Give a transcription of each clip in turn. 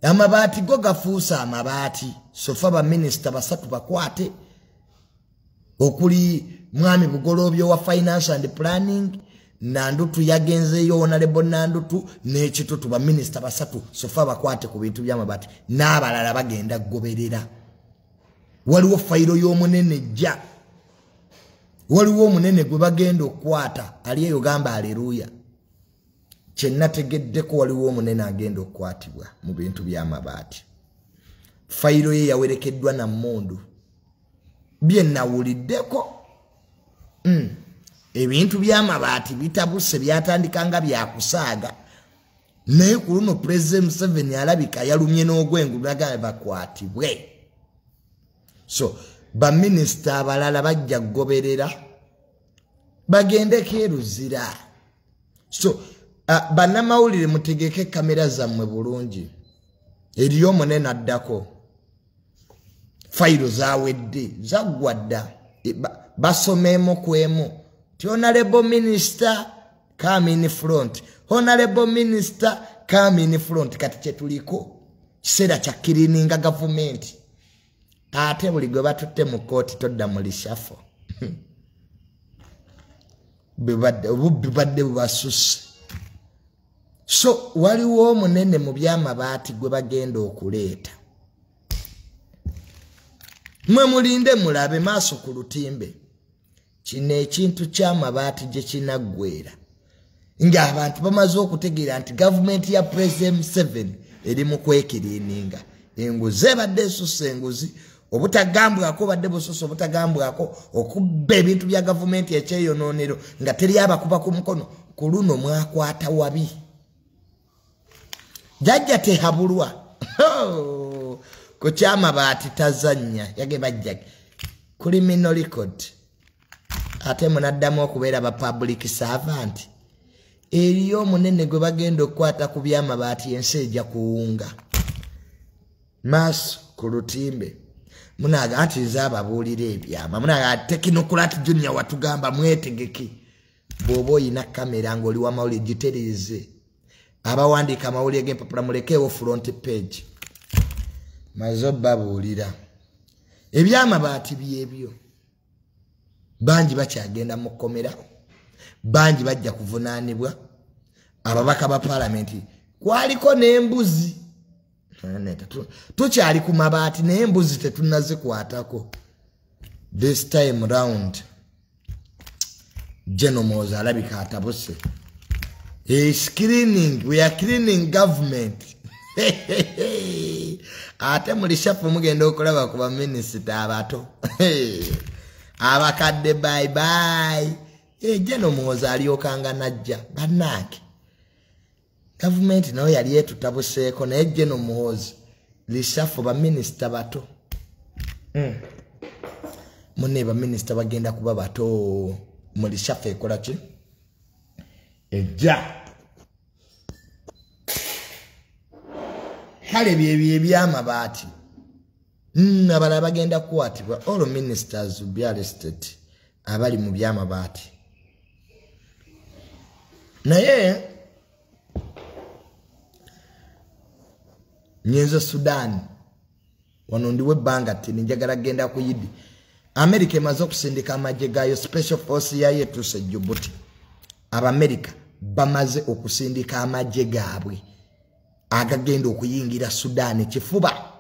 Amabaati go gafuusa amabaati. Sofa baminisita basatu bakwate, okuli mwami Bugolobyo wa Finance and Planning, Nandutu yagenzeeyo, Honorable Nandutu n'Ekitutu. Baminisita basatu sofa bakwate ku bintu by'amabaati, n'abalala bagenda kugoberera. Waliwo fayiro y'omunene jja, waliwo omunene gwe bagenda okukwata ali eyo, gamba aleluya. Kyenategeddeko, waliwo omunene agenda okukwatibwa mu bintu by'amabaati. Fayiro ye yawerekeddwa na mmundu, bye nawuliddeko. Ebintu by'amabaati bitabuse, byatandika nga byakusaaga, naye ku luno President Museveni alabika yalumye n'ogwengulu, nagamba bakwatibwe. So baminisita abalala bajja kugoberera bagendeko eruzira. So bannamawulire, mutegeke kamera zammwe bulungi, eriyo omunene addako. Fayiro zawedde, zaggwa dda. Basomemu kwemu ti "Honorable minister, come in front, honorable minister, come in front." Kati kyetuliko kiseera kya cleaninga gavumenti. Ate buli gwe batutte mu kooti todda mu reshuffle. Obubbi badde bubasusse. So waliwo omunene mu byamabaati gwe bagenda okuleeta. Mwe mulinde mulabe, maaso ku lutimbe. Kino ekintu ky'amabaati gye kinaggwera ng'abantu bamaze okutegeera nti gavumenti ya President Museveni eri mu kwecleaninga. Enguzi ebadde esussa, enguzi obutagambwako badde bususa, obutagambwako, okubba ebintu bya gavumenti ekyeyonoonero nga teri abakuba ku mukono. Ku luno mwakwata wabi. Jajja tehabulwa ku kyamabaati tazannya, yage bajja criminal record, ate munaddamu okubeera ba public servant. Eriyo omunene gwe bagenda okukwata ku byamabaati, ensi ejja kuwunga. Maaso ku lutimbe. Munaga nti nze ababuulira ebyama, munaga Technocrat Junior watugamba mwetegeke. Bw'oba oyina kamera ng'oli wamawulire, gitereeze. Abawandiika amawulire g'empapula, mulekeewo front page. Maze obbabuulira ebyamabaati byebyo. Bangi bakyagenda mu kkomera, bangi bajja kuvunaanibwa. Ababaka ba paalamenti kwaliko n'embuzi. Tukyali ku mabaati, naye embuzi tetunnazikwatako. This time round General alabika atabuse. Is cleaning, we are cleaning government. Ate mu reshuffle mugenda okulaba ku baminisita abato, abakadde bye bye. General Muhoozi alyokanga najja. Bannange, gavumenti nayo yali etutabuseeko, naye General Muhoozi, reshuffle, baminisita bato. Munne baminisita bagenda kuba bato mu reshuffle. Ekola ki ejja? Kale byebyo ebyamabaati. Abalala bagenda kukwatibwa. All ministers will be arrested abali mu byamabaati. Naye nyenze Sudan, wano ndiwo ebbanga ttini, njagala genda ku Yidi. Amerika emaze okusindika amagye gaayo, special force yayo etuuse Djibouti. Abamerika bamaze okusindika amagye gaabwe agagenda okuyingira Sudan kifuba.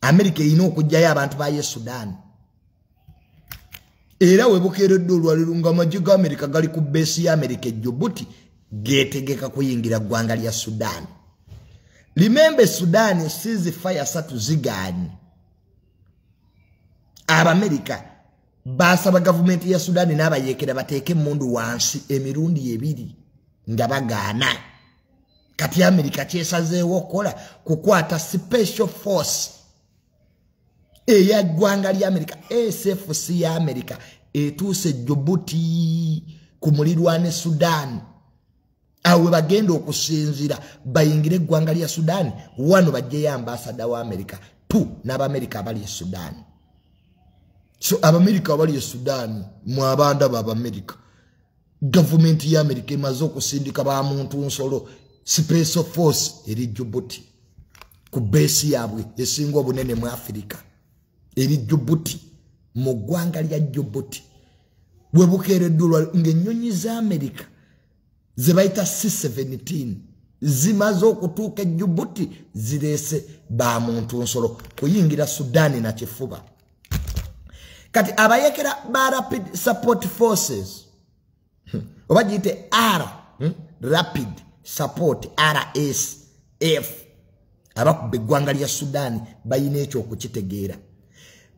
Amerika erina okugjayo abantu bayo Sudan, era webukeeredde olwaliro nga amagye ga Amerika gali ku base ya Amerika e Djibouti, getegeka kuyingira ggwanga lya Sudan. Remember, Sudan ceasefire satu zigaanyi. Abamerika basaba gavumenti ya Sudan n'abayeekera bateeke emundu wansi emirundi ebiri nga bagaana. Kati Amerika kyesazeewo okukola kukwata special force eya ggwanga lya Amerika. SFC ya Amerika etuuse Djibouti ku mulirwane Sudan. Awo we bagenda okusinzira bayingire eggwanga lya Sudan. Wano bajjeyo ambassador wa Amerika, two n'Abamerika abali e Sudan. So Abamerika abali e Sudan, mwabandaba Abamerika, gavumenti ya Amerika emaze okusindika bamuntu nsolo, special force eri Djibouti. ku base yaabwe esinga obunene mu Africa eri Djibouti, mu ggwanga lya Djibouti. Webukeereddwa ng'ennyonyi za America ze bayita C-17 zimaze okutuuka e Djibouti, zireese ba muntu nsolo kuyingira Sudan na kifuba. Kati abayekera ba Rapid Support Forces, oba giyite R, Rapid Support RSF, abakuba eggwanga lya Sudan bayina ekyo okukitegeera.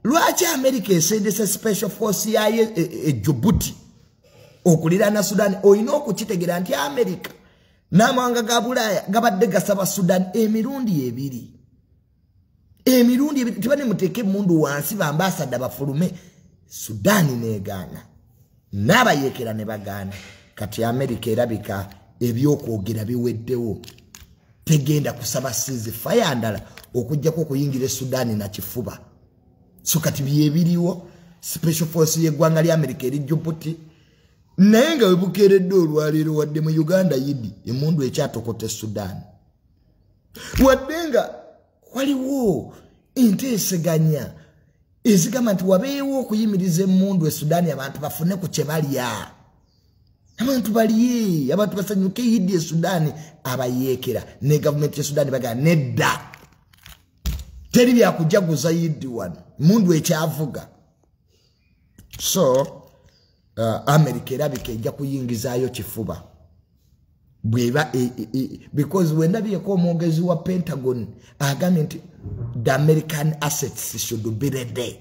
Lwaki America esendese special force yayo e Djibouti okuliraana Sudan? Olina okukitegeera nti America n'amawanga ga Bulaaya gabadde gasaba Sudan emirundi ebiri, emirundi ebiri, tibane muteeke emundu wansi, bambasada bafulume. Sudan negaana, n'abayeekera ne bagaana. Kati America erabika ebyokwogera biweddewo, tegenda kusaba ceasefire ndala okuggyako okuyingira e Sudan na kifuba. So kati byebiriwo, special force y'eggwanga lya America eri Djibouti. Naye nga webukeeredde olwaleero, wadde mu Uganda yidi emundu ekyatokota e Sudan, wadde nga waliwo enteeseganya ezigamba nti wabeewo okuyimiriza emundu e Sudan, abantu bafune ku kye balya, abantu balye, abantu basanyuke yidi e Sudan, abayeekera ne gavumenti ye Sudan bagamba nedda, teri byakujaguza yidi wano, mundu ekyavuga. So America erabika ejja kuyingizaayo kifuba bweba because wendabyeko omwogezi wa Pentagon agambye nti the American assets should be ready.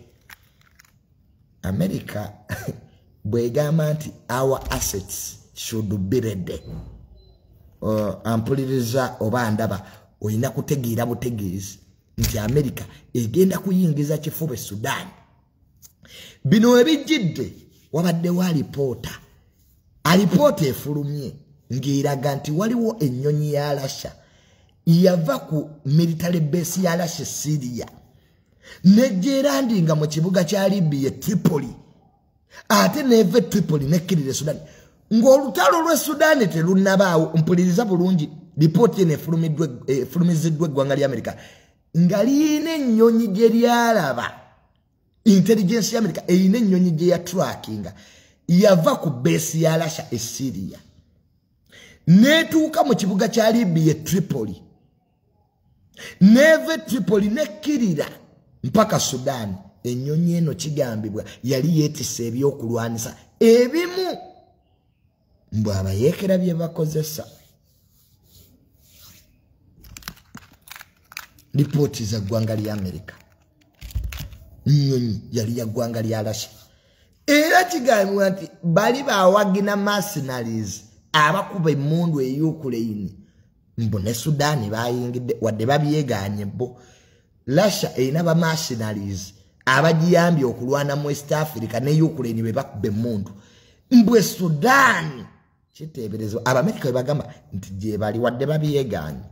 America bwegamba nti our assets should be ready, ampuliriza oba ndaba olina kutegeera butegeezi nti America egenda kuyingiza kifuba e Sudan. Bino ebijjidde wabaddewo alipoota, alipoota efulumye ng'eraga nti waliwo ennyonyi ya Russia yava ku military base ya Russia Syria nejja erandinga mu kibuga kya Libya Tripoli, ate neva Tripoli nekkirira Sudan ng'olutalo lw'e Sudan terunnabaawo. Mpuliriza bulungi, lipooti eno efulumiziddwa eggwanga lya America nga liyina ennyonyi gye lyalaba. Intelligence ya America eyina ennyonyi gye yatrackinga yava ku base ya Russia e Syria netuuka mu kibuga kya Libya Tripoli, neva Tripoli nekkirira mpaka Sudan. Ennyonyi eno kigambibwa yali yeetisse ebyokulwanisa ebimu mbw abayeekera bye bakozesa. Lipooti za ggwanga lya Amerika, nnyonyi yali ya ggwanga lya Russia, era kigambibwa nti bali ba Wagner mercenaries abakuba emmundu e Ukraine mbu ne Sudan bayingidde, wadde babyegaanye bo. Russia erina ba mercenaries abagiyambye okulwana mu West Africa ne Ukraine be bakuba emmundu mbu e Sudan. Kiteeberezebwa Abamerika bwe bagamba nti gye bali, wadde babyegaanye.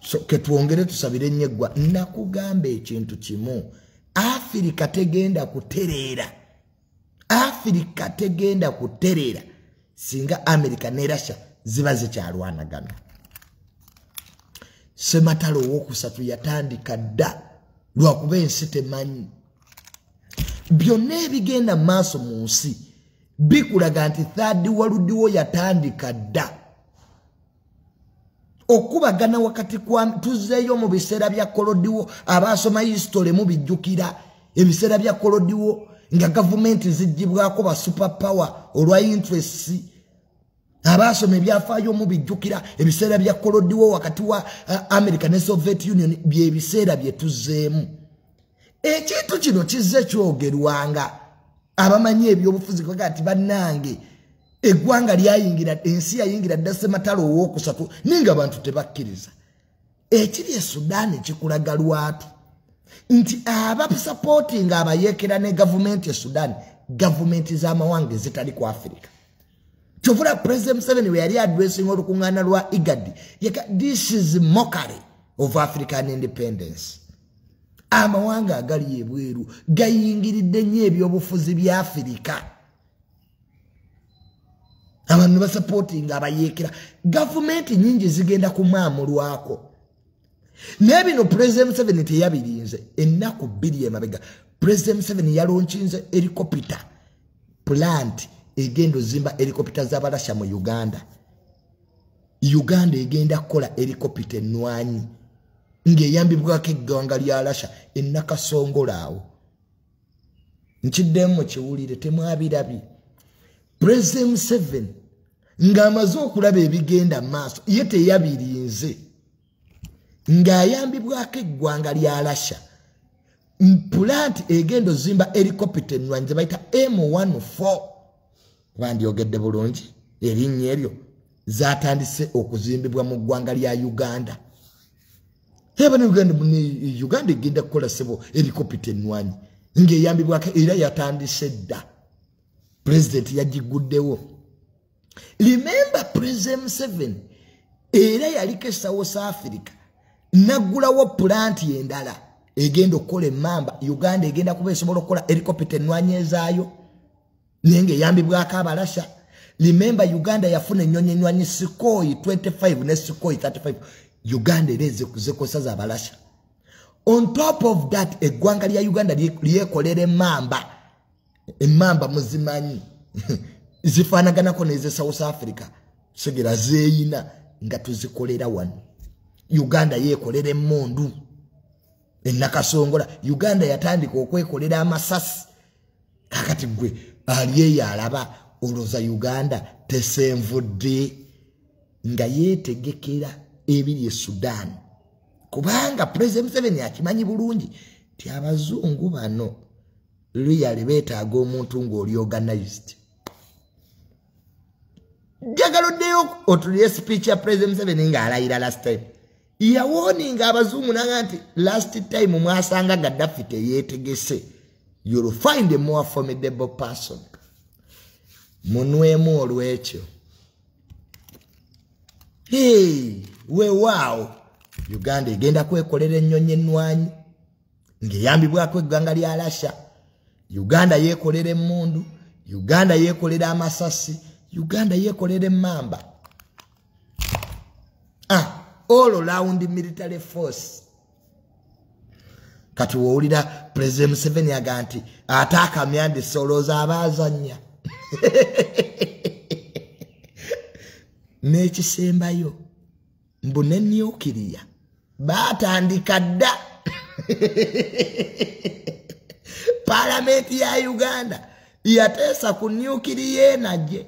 So ketwongere tusabire nnyo eggwa. Nakugamba ekintu kimu, Afirika tegenda kutereera, Afirika tegenda kutereera singa America ne Russia ziba zikyalwanagana. Sematalo owokusatu yatandika dda, lwakuba ensi temanyi. Byonna ebigenda mu maaso mu nsi bikulaga nti third world war yatandika dda. Okubagana wakati kwa tuzeeyo mu biseera bya Cold War, abasoma history mubijjukira ebiseera bya Cold War nga gavumenti ziggyibwako ba super power olwa interest. Abasoma ebyafaayo mubijjukira ebiseera bya Cold War wakati wa America ne Soviet Union, byebiseera bye tuzeemu. Ekintu kino kizze kyogerwanga abamanyi ebyobufuzi baga nti bannange eggwanga lyayingira, ensi yayingira dda sematalo owokusatu, ninga abantu tebakkiriza. Ekiri e Sudan kikulaga lwatu nti abasupportinga abayeekera ne gavumenti e Sudan, gavumenti z'amawanga ezitali ku Africa. Kyovula President Museveni we yali addressing olukuŋŋaana lwa IGAD yeka, this is mockery of African independence. Amawanga agali ebweru gayingiridde nnyo ebyobufuzi bya Afirika, abantu basupportinga abayeekera. Gavumenti nyingi zigenda kumaamulwako. Naye bino President Museveni teyabirinze. Ennaku 2 emabega President Museveni yalonkinze helicopter plant egenda ozimba helicopter z'Abalasha mu Uganda. Uganda egenda kukola helicopter ennwanyi ng'eyambibwako eggwanga lya Russia ennakasongola awo. Nkiddemu mukiwulire, temwabirabye. President Museveni ng'amaze okulaba ebigenda maaso, ye teyabirinze, ng'ayambibwako eggwanga lya Russia. Plant egenda ozimba helicopter ennwanyi ze bayita M14, bandyogedde bulungi erinnya eryo, zatandise okuzimbibwa mu ggwanga lya Uganda. Uganda egenda kukola sebo helicopter ennwanyi ng'eyambibwako, era yatandise dda. President yagiguddewo. Remember President Museveni era yaliko e South Africa naggulawo plant endala egenda okukola emmamba. Uganda egenda kuba esobola okukola helicopter ennwanyi ezaayo naye ng'eyambibwako Abalasha. Remember Uganda yafuna ennyonyi ennwanyi Sukhoi 25 ne Sukhoi 35. Uganda era ezikozesa z'Abalasha. On top of that, eggwanga lya Uganda lyekolera emmamba. Emmamba muzimanyi zifaanaganako n'eze South Africa, segera zeeyina nga tuzikolera wano. Uganda yeekolera emmundu ennakasongola. Uganda yatandika okwekolera amasasi. Kakati gwe ali eyo alaba olowooza Uganda tesenvudde nga yeetegekera ebiri e Sudan, kubanga President Museveni akimanyi bulungi nti abazungu bano really beetaaga omuntu ng'oli organized. Njagala oddeyo otulire speech ya President Museveni ng'alayira last time. Yawoninga abazungu naga nti last time mwasanga Gaddafi teyeetegese, you'll find a more formidable person. Munwemu olwekyo. Hey, weewaawo Uganda egenda kwekolera ennyonyi ennwanyi ng'eyambibwako eggwanga lya Russia. Uganda yeekolera emmundu, Uganda yeekolera amasasi, Uganda yeekolera emmamba. All round military force. Kati wowulira President Museveni aga nti ate akamyandise, olowooza abaazannya. N'ekisembayo mbu ne nuclear baatandika dda. Palamenti ya Uganda yateesa ku nuclear energy.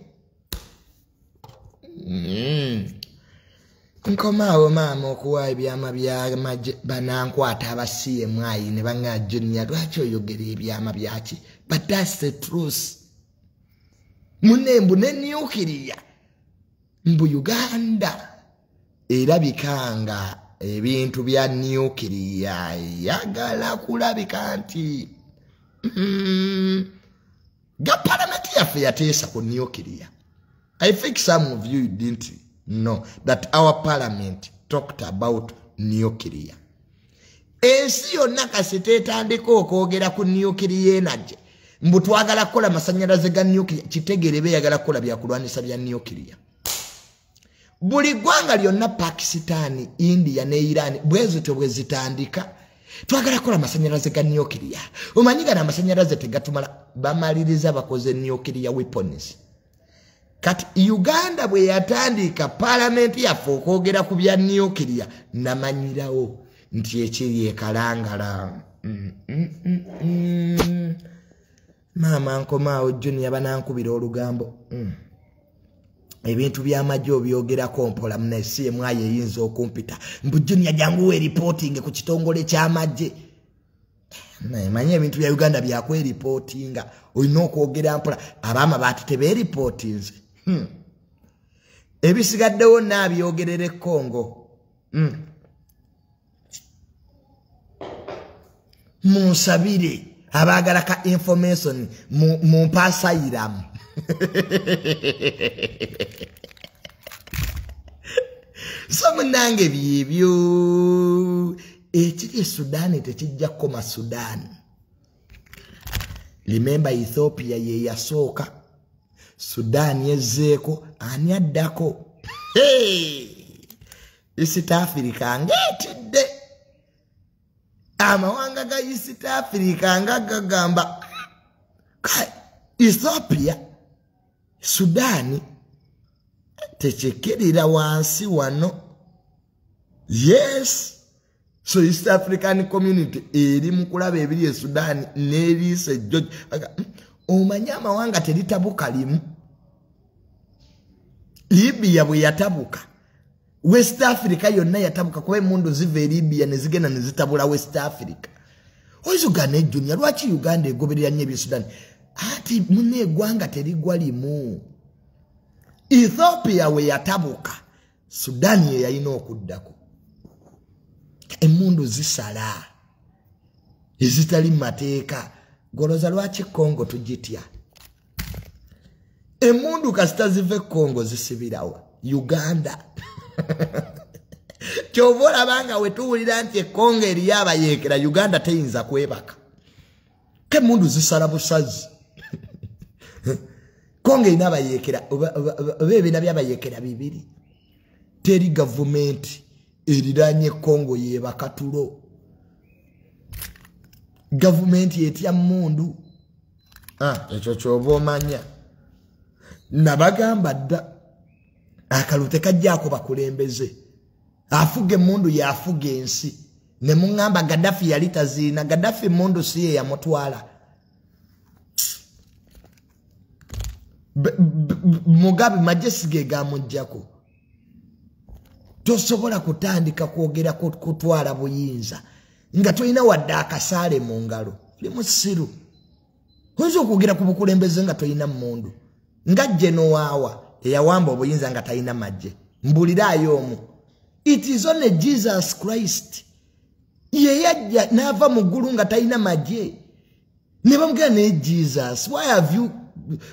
Nkomaawo maama okuwa ebyama by'amagye, banankwata aba CMI ne baŋŋa Junior lwaki oyogera ebyama byaki? But that's the truth. Munne mbu ne nuclear mbu Uganda erabika nga ebintu bya nuclear yagala kulabika nti ga palamenti yaffe yateesa ku nuclear. I think some of you didn't know that our parliament talked about nuclear. Ensi yonna kasita etandika okwogera ku nuclear energy, mbu twagala kukola amasannyalaze ga nuclear, kitegeere beeyagala kukola byakulwanisa bya nuclear. Buli ggwanga lyonna, Pakistan, India ne Iran, bwe zityo bwe zitandika, twagala kukola amasannyalaze ga nuclear. Omanyi gano amasannyalaze tegatumala, bamaliriza bakoze nuclear weapons. Kati Uganda bwe yatandika palamenti yaffe okwogera ku bya nuclear, namanyirawo nti ekiri ekalangala. Maama nkomaawo Junior banankubira olugambo. Ebintu by'amagye obyogerako mpola, munne CMI eyinza okumpita mbu Junior jangu weeripootinge ku kitongole ky'amagye. Naye manyi ebintu bya Uganda byakweripootinga, olina okwogera mpola. Ab'amabaati tebeeripootinze. Ebisigaddewo naabyogerera e Congo. Munsabire abaagala ka information mumpe asylum. So munange byebyo ekiri e Sudan tekijja kukoma Sudan. Remember Ethiopia ye yasooka, Sudan yezzeeko, ani addako? Hey! East Africa ng'etidde. Amawanga ga East Africa nga gagamba Ethiopia, Sudan tekekirira wansi wano. Yes. So East African Community eri mu kulaba ebiri e Sudan n'eriise George. Omanya amawanga teritabuka limu. Libya bwe yatabuka, West Africa yonna yatabuka kuba emmundu ziva e Libya ne zigenda ne zitabula West Africa. Oyizugana ejjunya lwaki Uganda egoberera nnyo ebye Sudan? Ati munne eggwanga terigwa limu. Ethiopia we yatabuka, Sudan ye yalina okuddako. Emmundu zisala ezitali mateeka. Goloza lwaki Congo tugitya? Emmundu kasita ziva e Congo zisibirawa Uganda. Kyova olaba nga wetuwulira nti e Congo eriyo abayeekera, Uganda teyinza kwebaka. Ke emmundu zisala busazi. Congo erina abayeekera oba ebiina by'abayeekera bibiri. Teri gavumenti eriranye Congo yebaka tulo. Gavumenti etya mmundu. Ekyo ky'oba omanya. Nabagamba dda akalulu tekajjaako bakulembeze. Afuga emmundu yafuga ensi. Ne muŋŋamba Gaddafi yali taziina. Gaddafi emmundu si ye yamutwala. Mugabe magye ge gamuggyako. Tosobola kutandika kwogera kutwala buyinza nga tolina wadde akasaale mu ngalo. Oli musiru. Oyinza okwogera ku bukulembeze nga tolina mmundu. Nga Genowaawa eyawamba obuyinza nga talina magye. Mbuliraayo omu. It is only Jesus Christ. Ye yajja n'ava mu ggulu nga talina magye. Ne bamugamba naye Jesus, why have you,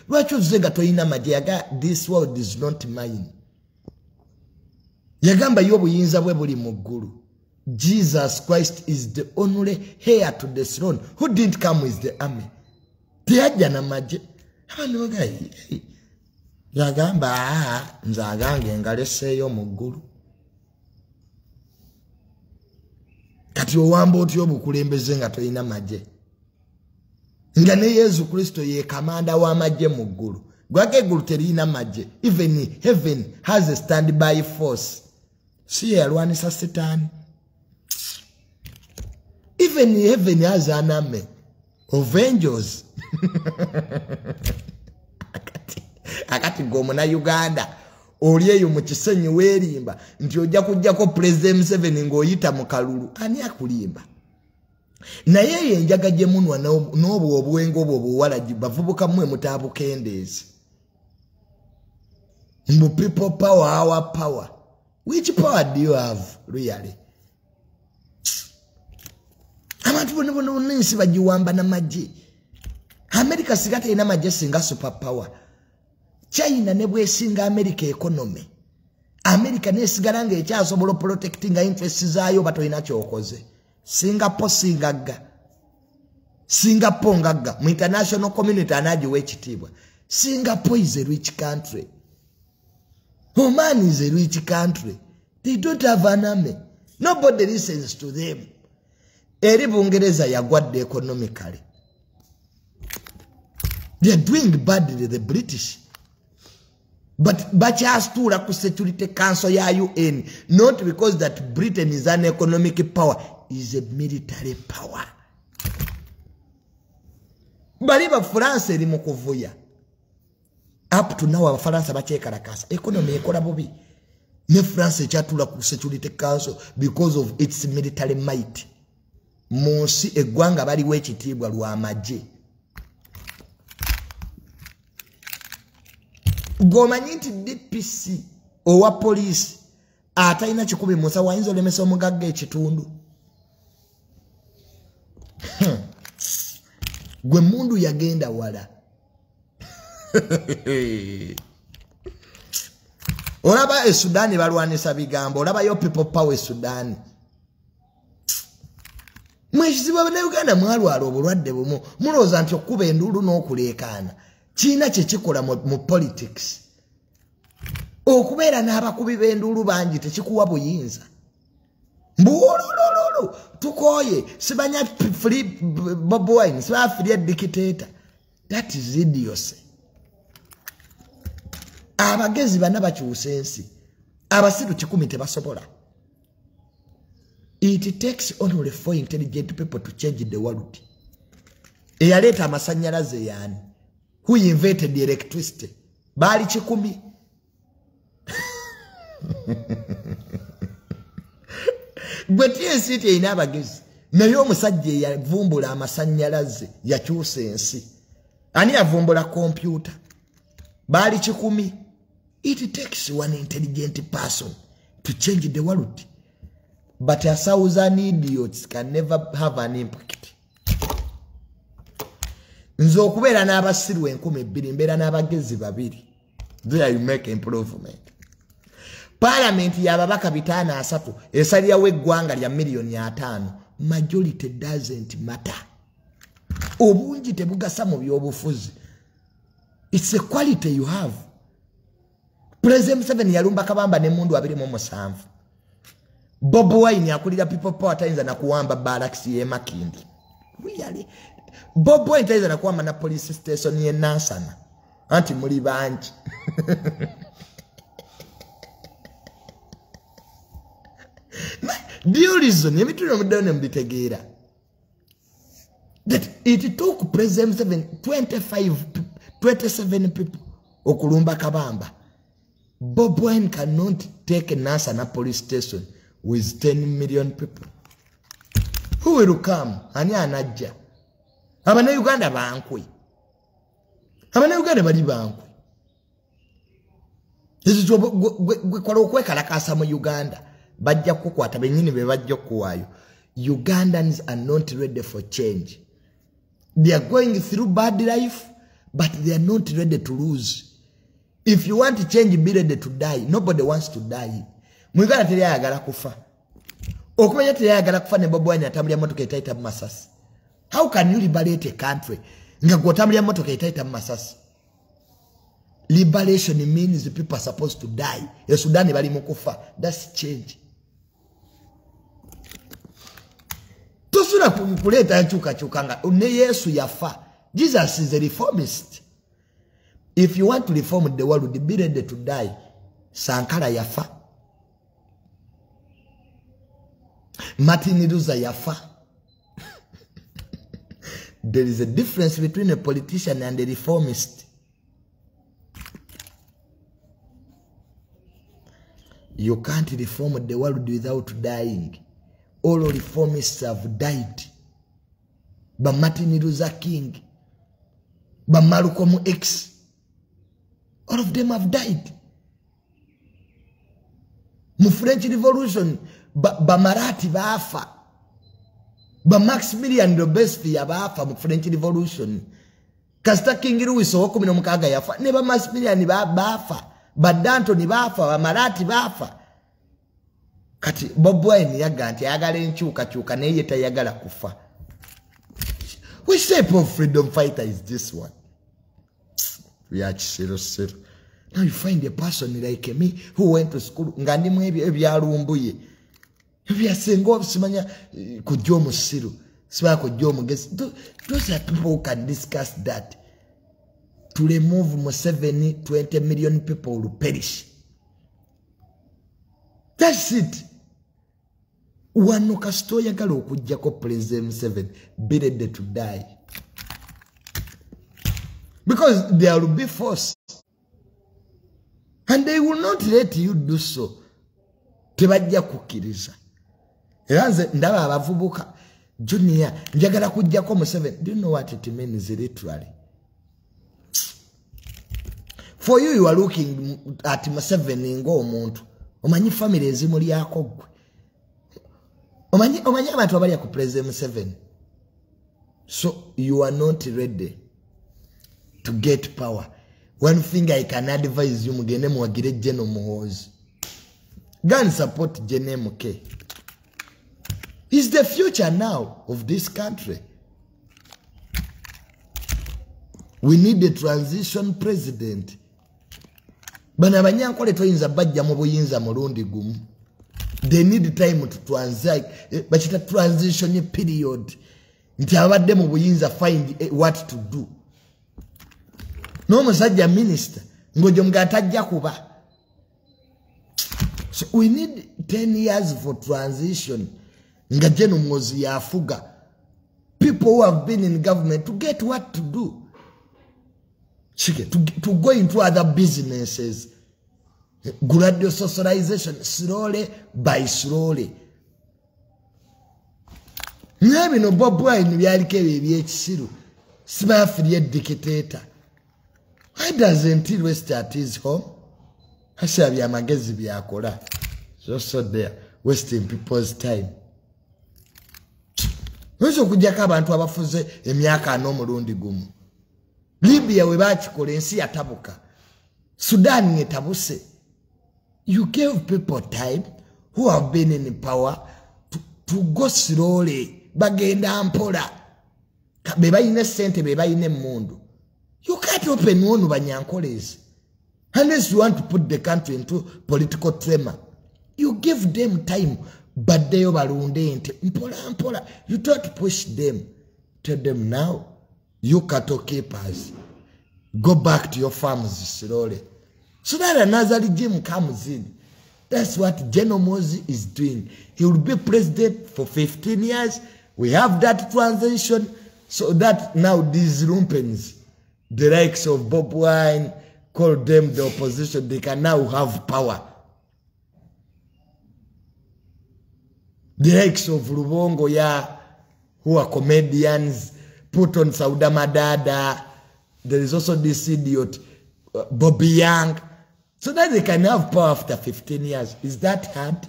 lwaki ozze nga tolina magye? Yaga, this world is not mine. Yagamba ye obuyinza bwe buli mu ggulu. Jesus Christ is the only heir to the throne who didn't come with the army. Teyajja na magye. Abantu bagamba, yagamba nze agange ngaleseeyo mu ggulu. Kati owamba otya obukulembeze nga tolina magye? Nga ne Yesu Kristo ye kamanda w'amagye mu ggulu. Gwako eggulu teriyina magye. Even heaven has a standby force. Si ye yalwanisa Sitaani. Even heaven has an army of angels. Akati gwe Uganda oli eyo mu kisenyi weerimba nti ojja kujjako President Museveni ng'oyita mu kalulu. Ani akulimba? Naye eyo enjaga gye munwa n'obwo obwengo obwo obuwalagi bavubuka mmwe mutaabukendeezi. Mbu people power, our power. Which power do you have really? Abantu bonna bonna bonna ensi bagiwamba n'amagye. America singa terina magye singa super power. China ne bwesinga America economy. America nesigala ng'ekyasobola protectinga interests zaayo oba tolina ky'okoze. Singapore singagga. Singapore ngagga. Mu international community anaagiwa ekitiibwa. Singapore is a rich country. Oman is a rich country. They don't have an army. Nobody listens to them. Eri Bungereza yagwadde economically. They are doing badly, the British. But bakyasituula ku Security Council ya UN, not because that Britain is an economic power, is a military power. Bali ba France eri mu kuvuya. Up to now Abafalansa bakyekalakasa. Economy ekola bubi. Ne France ekyatuula ku Security Council because of its military might. Mu nsi eggwanga baliwo ekitiibwa lw'amagye. Gwomanyi nti DPC owa poliisi atalina kikumi mu nsawo ayinza olemesa omugagga ekitundu. Gwe mundu yagenda wala. Olaba e Sudan balwanisa bigambo, olabayo people power e Sudan. Mwekizibu Abannayuganda mwalwala obulwadde bumu, mulowooza nti okkuba enduulu n'okuleekaana kirina kye kikola mu politics. Okubeera n'abakubi b'enduulu bangi tekikuwa buyinza. Mbuolololo tukoye sibanya free Bobi Wine, siba free dictator. That is idiocy. Abagezi bana bakyusa ensi. Abasiru 10 tebasobola. It takes only 4 intelligent people to change the world. Eyaleeta amasannyalaze yaani? Who invented the electricity? Baali 10. Gwe TNC terina abagezi. Naye omusajja eyavumbula amasannyalaze yakyusa ensi. Ani yavumbula kompyuta? Baali 10. It takes one intelligent person to change the world. But 1,000 idiots can never have an impact. Nze okubeera n'abasiru 2,000 mbeera n'abagezi 2. There you make improvement. Parliament y'ababaka 503 esalirawo eggwanga lya 5 million. Majority doesn't matter. Obungi tebugasa mu byobufuzi. It's a quality you have. President Museveni yalumba Kabamba ne mundu 27. Bobi Wine akulira People Power tayinza na kuwamba barracks ye Makindi. Really? Bobi Wine tayinza na kuwamba na police station ye Nansana. Anti muli bangi. The reason emitwe mudone mbitegeera that it took President Museveni 27 people okulumba Kabamba. Bobi Wine cannot take Nansana police station with 10 million people. Who will come? Ani anajja? Abana Uganda bankwe. Abana Uganda bali bankwe. This gwe okwekalakasa mu Uganda. Bajja kukwata bennyini be bajja okuwaayo. Ugandans are not ready for change. They are going through bad life, but they are not ready to lose. If you want to change, be ready to die. Nobody wants to die. Mu Uganda teri ayagala kufa. Okumanya teri ayagala kufa ne Bobi Wine atambulira mmotoka etayita mu masasi. How can you liberate a country nga gwe otambulira mmotoka etayita mu masasi? Liberation means the people are supposed to die. E Sudan bali mu kufa. That's change. Tosula kuleeta nkyukakyuka nga ne Yesu yafa. Jesus is a reformist. If you want to reform the world, be ready to die. Sankara yafa. Martin Luther yafa. There is a difference between a politician and a reformist. You can't reform the world without dying. All reformists have died. But Martin Luther King, but Malcolm X, all of them have died. Mu French Revolution, ba Marati baafa. Ba Maximilian Robespierre baafa mu French Revolution. Kasita King Louis ow-16 yafa. Ne ba Maximilian baafa. Ba Danton baafa, ba Marati baafa. Kati Bobi Wine yaga nti ayagala enkyukakyuka naye ye tayagala kufa. Which type of freedom fighter is this one? Yakisirosiro. Now you find a person like me who went to school nga ndimu ebyalumbuye. Ebyasenga simanya kujja omusiru, simanya kujja omugezi. Those are people who can discuss that. To remove Museveni, 20 million people will perish. That's it. Wano kasita oyagala okuggyako President Museveni, be ready to die. Because there will be force. And they will not let you do so. Tebajja kukkiriza. Era nze ndaba abavubuka, Junior, njagala kuggyako Museveni. Do you know what it means literally? For you, you are looking at Museveni ng'omuntu. Omanyi family ezimulyako ggwe. Omanyi abantu abalya ku President Museveni. So you are not ready to get power. One thing I can advise you, mugende muwagire General Muhoozi. Go and support Gen MK. He's the future now of this country. We need a transition president. Bano abanyankole toyinza bajja mu buyinza mulundi gumu. They need time to transit, bakita transition period. Nti abadde mu buyinza find what to do. N'omusajja minister ng'ojo nga kuba. So we need 10 years for transition. Nga General Muhoozi yafuga. People who have been in government to get what to do. To go into other businesses. Gradual socialization, slowly by slowly. Naye bino Bobi Wine byaliko ebyo ebyekisiru. Sibaafirye dictator. Why doesn't he rest at his home? Asaba byamagezi byakola. So there, wasting people's time. Oyinza okuggyako abantu abafuze emyaka ana omulundi gumu. Libya we bakikola ensi yatabuka. Sudan etabuse. You gave people time who have been in power to go slowly. Bagenda mpola. Be balina ssente, be balina emmundu. You can't open one Banyankoles. Unless you want to put the country into political tremor. You give them time. Baddeyo balunde ente. Mpola mpola. You don't push them. Tell them now, you cattle keepers, go back to your farms slowly. So that another regime comes in. That's what General Muhoozi is doing. He will be president for 15 years. We have that transition so that now these lumpens, the likes of Bobi Wine, call them the opposition, they can now have power. The likes of Rubongo, yeah, who are comedians, put on Sauda Madada. There is also this idiot, Bobby Young. So that they can have power after 15 years. Is that hard?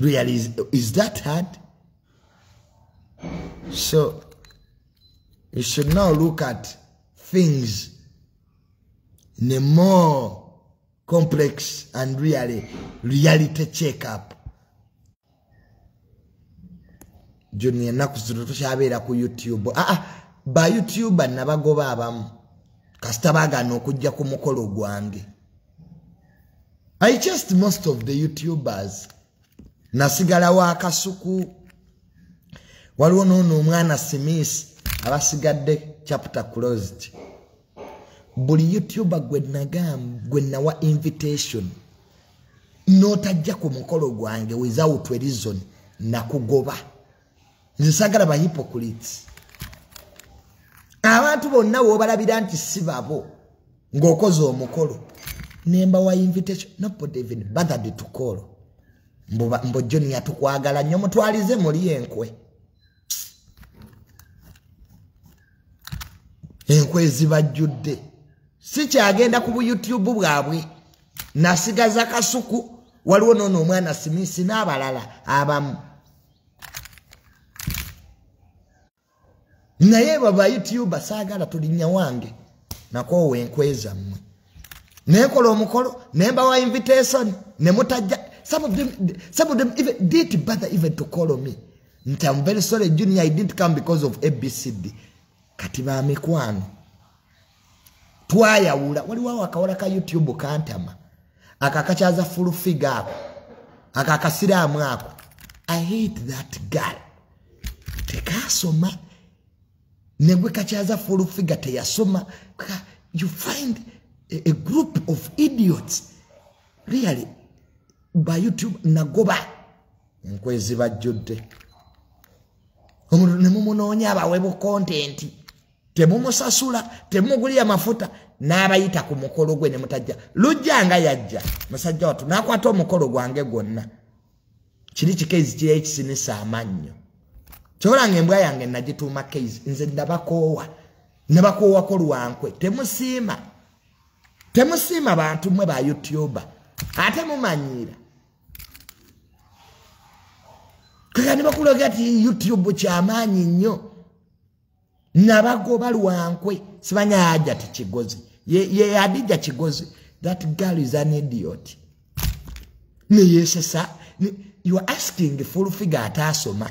Really, is that hard? So, you should now look at things in a more complex and really reality check-up. Junior ennaku zino tokyabeera ku YouTube. Ba YouTuber nabagoba abamu. Kasita baagaana okujja ku mukolo gwange. I chased most of the YouTubers. Nasigala wa Kasuku. Waliwo n'ono omwana Smith abasigadde chapter closed. Buli YouTuber gwe nagamba gwe nawa invitation n'otajja ku mukolo gwange without a reason nakugoba. Nze saagala ba hypocrites. Abantu bonna w'obalabira nti si babo ng'okoze omukolo nembawa invitation, nobody even bothered to call. Mbo John yatukwagala nnyo mutwalize muli enkwe. Enkwe zibajjudde. Sikyagenda ku bu YouTube bwabwe. Nasigaza Kasuku, waliwo n'ono omwana Smith n'abalala abamu. Naye baba YouTuber saagala tulinnya wange nakoowa enkwe zammwe. Nekola omukolo nembawa invitation ne mutajja. Some of them even didn't bother even to call me. Nti I'm very sorry Junior, I didn't come because of ABCD. Kati ba mikwano twayawula. Waliwo akawala ka YouTube kantama akakakyaza full figure ako akakasiraamu ako. I hate that girl. Tekasoma negwe kakyaza full figure teyasoma. You find a group of idiots really by YouTube nagoba enkwezi bajjudde. Omuntu ne mumunoonya abaweebwa content, temumusasula, temugulira mafuta, n'abayita ku mukolo gwe ne mutajja. Lujja nga yajja musajja wattu n'akwata omukolo gwange gwonna. Kiri kikezi kiri ekisinisa amannyo. Kyobola embwa yange nagituuma kezi. Nze nabakoowa, nabakoowako lwankwe. Temusiima, temusiima bantu mmwe ba YouTuber, ate mumanyiira. Kaka ne bakulaga ti YouTube kyamaanyi nnyo. Nabagoba lwankwe. Simanya aja ti Kigozi. Ye Adija Kigozi. That girl is an idiot. Neyesesa. You are asking full figure atasoma.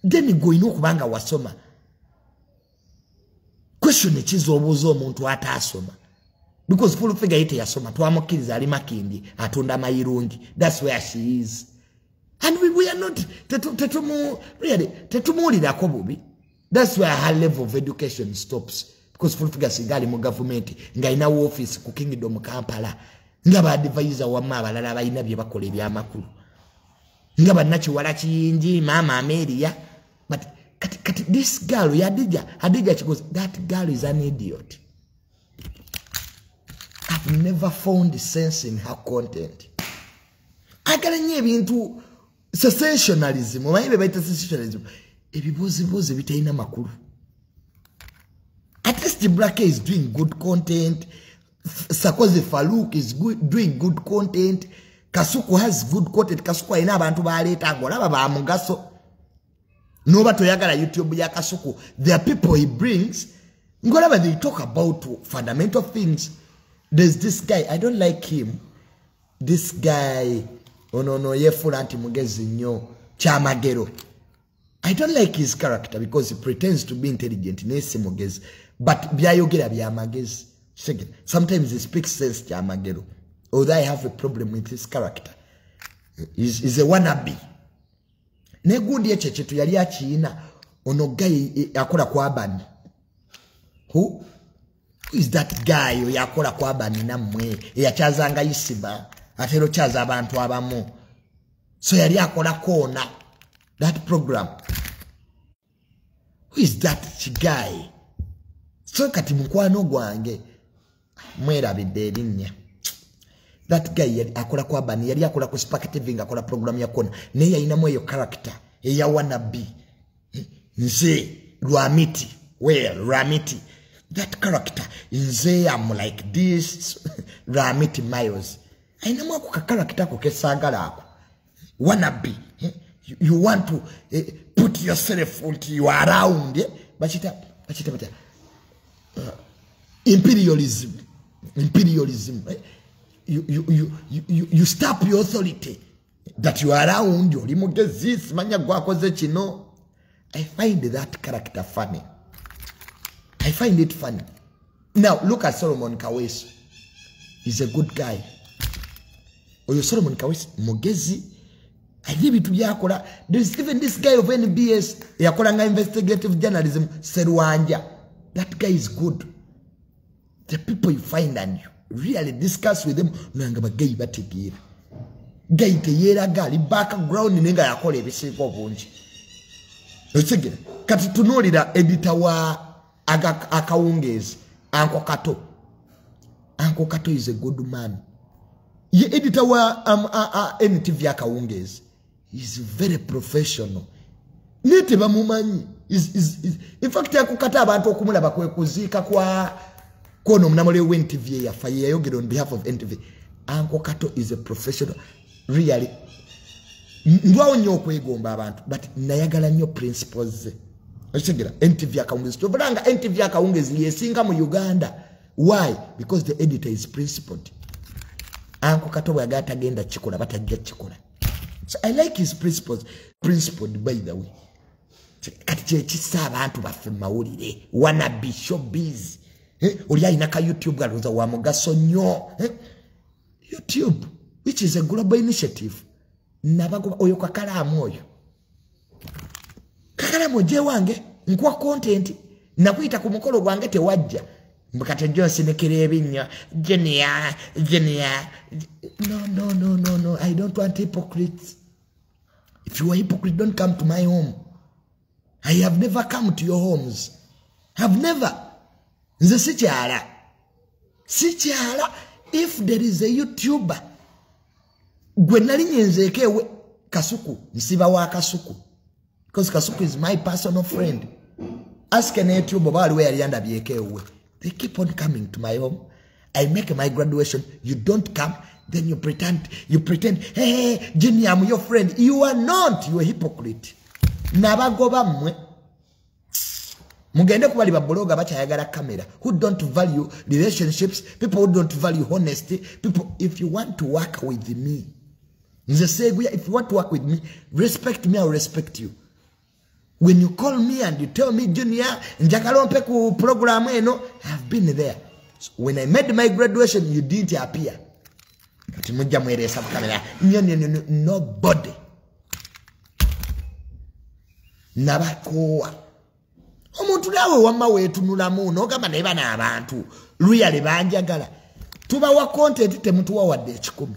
Then gw'olina okubanga wasoma. Question ekiza obuuza omuntu atasoma. Because Full Figure ye teyasoma, twamukkiriza ali Makindi atunda mayirungi. That's where she is. And we are not tetumu really tetumuwulirako bubi. That's where her level of education stops. Because Full Figure singa ali mu government ng'alina office ku Kingdom Kampala, nga ba advisor wamma abalala balina bye bakola ebyamakulu, nga bannakiwala kiyingi maama Amelia. But kati this girl Hadija Kigozi, that girl is an idiot. I've never found sense in her content. Agala nnyo ebintu sensationalism, omanyi be bayita sensationalism, ebibuuzibuuzi bitalina makulu. At least Black is doing good content. Sakozi Farouk is doing good content. Kasuku has good content. Kasuku alina abantu baleeta ng'olaba ba mugaso. Noba toyagala YouTube ya Kasuku, there are people he brings ng'olaba they talk about fundamental things. There's this guy, I don't like him. This guy, ono no yefuula nti mugezi nnyo, Kyamagero. I don't like his character because he pretends to be intelligent, naye si mugezi. But byayogera bya magezi. Sometimes he speaks sense, Kyamagero. Although I have a problem with his character. He's a wannabe. Ne gundi ekyo ekintu yali akiyina, ono guy akola ku Urban. Who is that guy oyo akola ku Urban nammwe, eyakyazanga Isiba, ate era okyaza abantu abamu. So yali akola koona that program. Who is that guy? So kati mukwano gwange mwerabidde erinnya. That guy yali akola ku Urban, yali akola ku Spark TV nga akola program ya kona, naye yalinamu eyo character eya wannabe. Nze Lwamiti, well Lwamiti, that character, nze am like this Lwamiti Miles. Ayinamu ako ka character ako kesaagala ako wannabe. You want to put yourself until you are around, bakita imperialism. You stop your authority that you are around, oli mugezi, simanya gwakoze kino. I find that character funny. I find it funny. Now look at Solomon Kaweesi. He's a good guy. Oyo Solomon Kaweesi mugezi, alina ebintu byakola. There's even this guy of NBS yakolanga investigative journalism, Serwanja. That guy is good. The people you find and you really discuss with them, nanga bagayi bategeera. Guy teyeeraga, ali background naye nga yakola ebisinga obungi. Okitegera? Kati tunuulira editor wa Akawungeezi, Uncle Kato. Uncle Kato is a good man. Ye editor wa NTV Akawungeezi is very professional. Naye tebamumanyi. In fact, Uncle Kato abantu okumulaba kwe kuziika kwa kono omunamawulire wa NTV eyafa, ye yayogera on behalf of NTV. Uncle Kato is a professional. Really. Ndwawo nnyo okwegomba abantu, but nayagala nnyo principles ze. Okitegera? NTV Akawungeezi. Kyova NTV Akawungeezi yesinga mu Uganda. Why? Because the editor is principled. Uncle Kato bw'ayagala tagenda kikola, batajja kikola. So I like his principles. Principled, by the way. Kati kyekisa abantu baffe mu mawulire. Wannabe showbiz. Oli alina ka YouTube alowooza wa mugaso nnyo. YouTube, which is a global initiative. Nabagoba oyo kakalaamu oyo. Kakalaamu ojje wange, nkuwa content, nakuyita ku mukolo gwange tewajja. Mbukate Johnson nekera ebinnya. Junior, Junior. No, no, no, no, no. I don't want hypocrites. If you are hypocrite, don't come to my home. I have never come to your homes. Have never. Nze sikyala. Sikyala. If there is a YouTuber, gwe nali nyenzeeko ewe Kasuku, nsiba wa Kasuku. Because Kasuku is my personal friend. Ask an YouTuber oba waliwo eyali andabyeko ewuwe. They keep on coming to my home. I make my graduation. You don't come. Then you pretend, hey, hey, Jimmy, I'm your friend. You are not. You are a hypocrite. Nabagoba mmwe. Mugende kubali babloga bakyayagala camera, who don't value relationships, people who don't value honesty, people. If you want to work with me, nze seguya, if you want to work with me, respect me, I'll respect you. When you call me and you tell me, Junior, njagala ompe ku program eno, I've been there. So when I made my graduation, you didn't appear. Kati mujja mweresa kamera. No, nobody. Nabakowa. Omuntu nawe wamma weetunulamu n'ogamba naye bano abantu luyale banjagala. Tubawa content temutuwa wadde 1,000.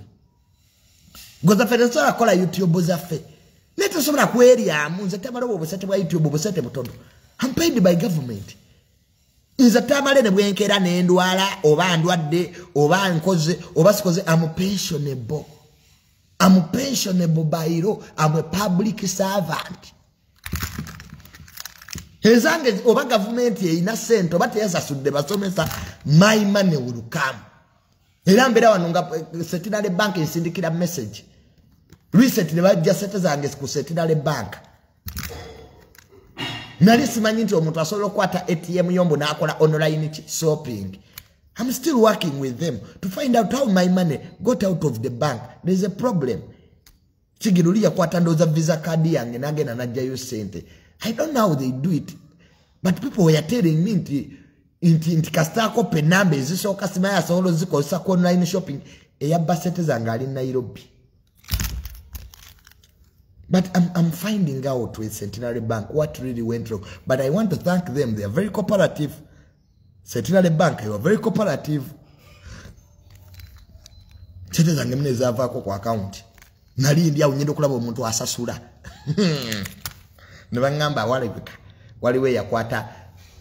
Goza ffe tetusobola kukola YouTube zaffe. Naye tetusobola kweryamu. Nze tamala obusente bwa YouTube obusente butono. I'm paid by government. Nze tamale ne bwenkeera ne ndwala oba ndwadde oba nkoze oba sikoze. I'm pensionable. I'm pensionable by law. I'm a public servant. Ezange oba gavumenti erina ssente oba teyasasudde basomesa, my money will come. Era mbeera wano nga Centenary Bank ensindikira message. Recently bajja ssente zange ku Centenary Bank. Nali simanyi nti omuntu asobola okukwata ATM yombo n'akola online shopping. I'm still working with them to find out how my money got out of the bank. There's a problem. Kigiruli yakwata ndowooza visa card yange n'agenda n'aggyayo ssente. I don't know how they do it. But people were telling me nti kasita akopa enamba ezisooka simanyi asobola ozikozesa ku online shopping. Eyabba ssente zange ali Nairobi. But I'm finding out with Centenary Bank what really went wrong. But I want to thank them. They are very cooperative. Centenary Bank, they are very cooperative. Ssente zange mune zaavaako ku account. Nali ndi awo ngenda okulaba omuntu asasula. Ne baŋŋamba walabika waliwo eyakwata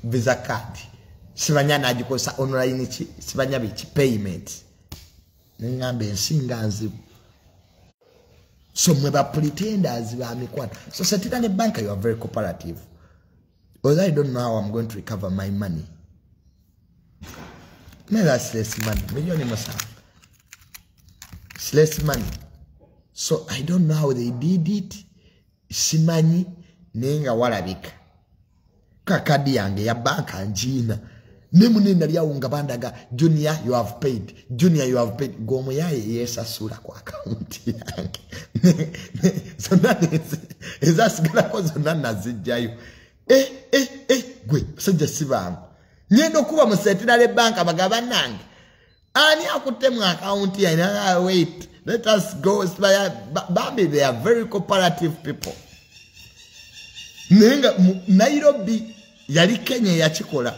visa card. Simanya n'agikozesa online ki, simanya biki payment. Ne ŋŋamba ensi nga nzibu. So mwe ba pretenders ba mikwano. So Centenary Bank, you are very cooperative. Although I don't know how I'm going to recover my money. Maybe that's less money. 7,000,000. It's less money. So I don't know how they did it. Simanyi nenga walabika. Kakadi yange ya banka njina. Ne munene nali awo nga bandaga, Junior you have paid. Junior you have paid. Gomo yaye yesasula ku account yange. Zonna ezasigalako zonna nazijjayo. Gwe musajja si bangu. Ngenda okuba mu Centenary Bank abagaba nange. Ani akutte mu account yange? Wait, let us go. Bambi, they are very cooperative people. Nenga Nairobi yali Kenya yakikola.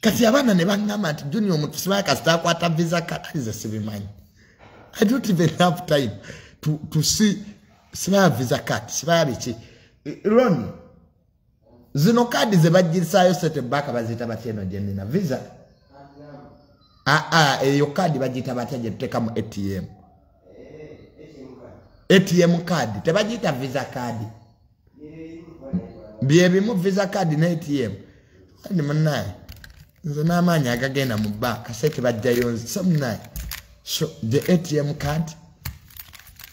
Kati abaana ne baŋŋamba nti Junior omuntu simanyi kasita akwata visa card. Nze sibimanyi. I don't even have time to see simanyi visa card, simanyi biki. Ron, zino kaadi ze bagirisaayo sente banka baziyita batya eno gye nnina? Visa? Eyo kaadi bagiyita batya gye tuteeka mu ATM? ATM card, tebagiyita visa card. Bye bimu visa card ne ATM. Kandi munnaye, nze n'amaanyi agagenda mu banka sente bajjayo nze. So munnaye, so the ATM card,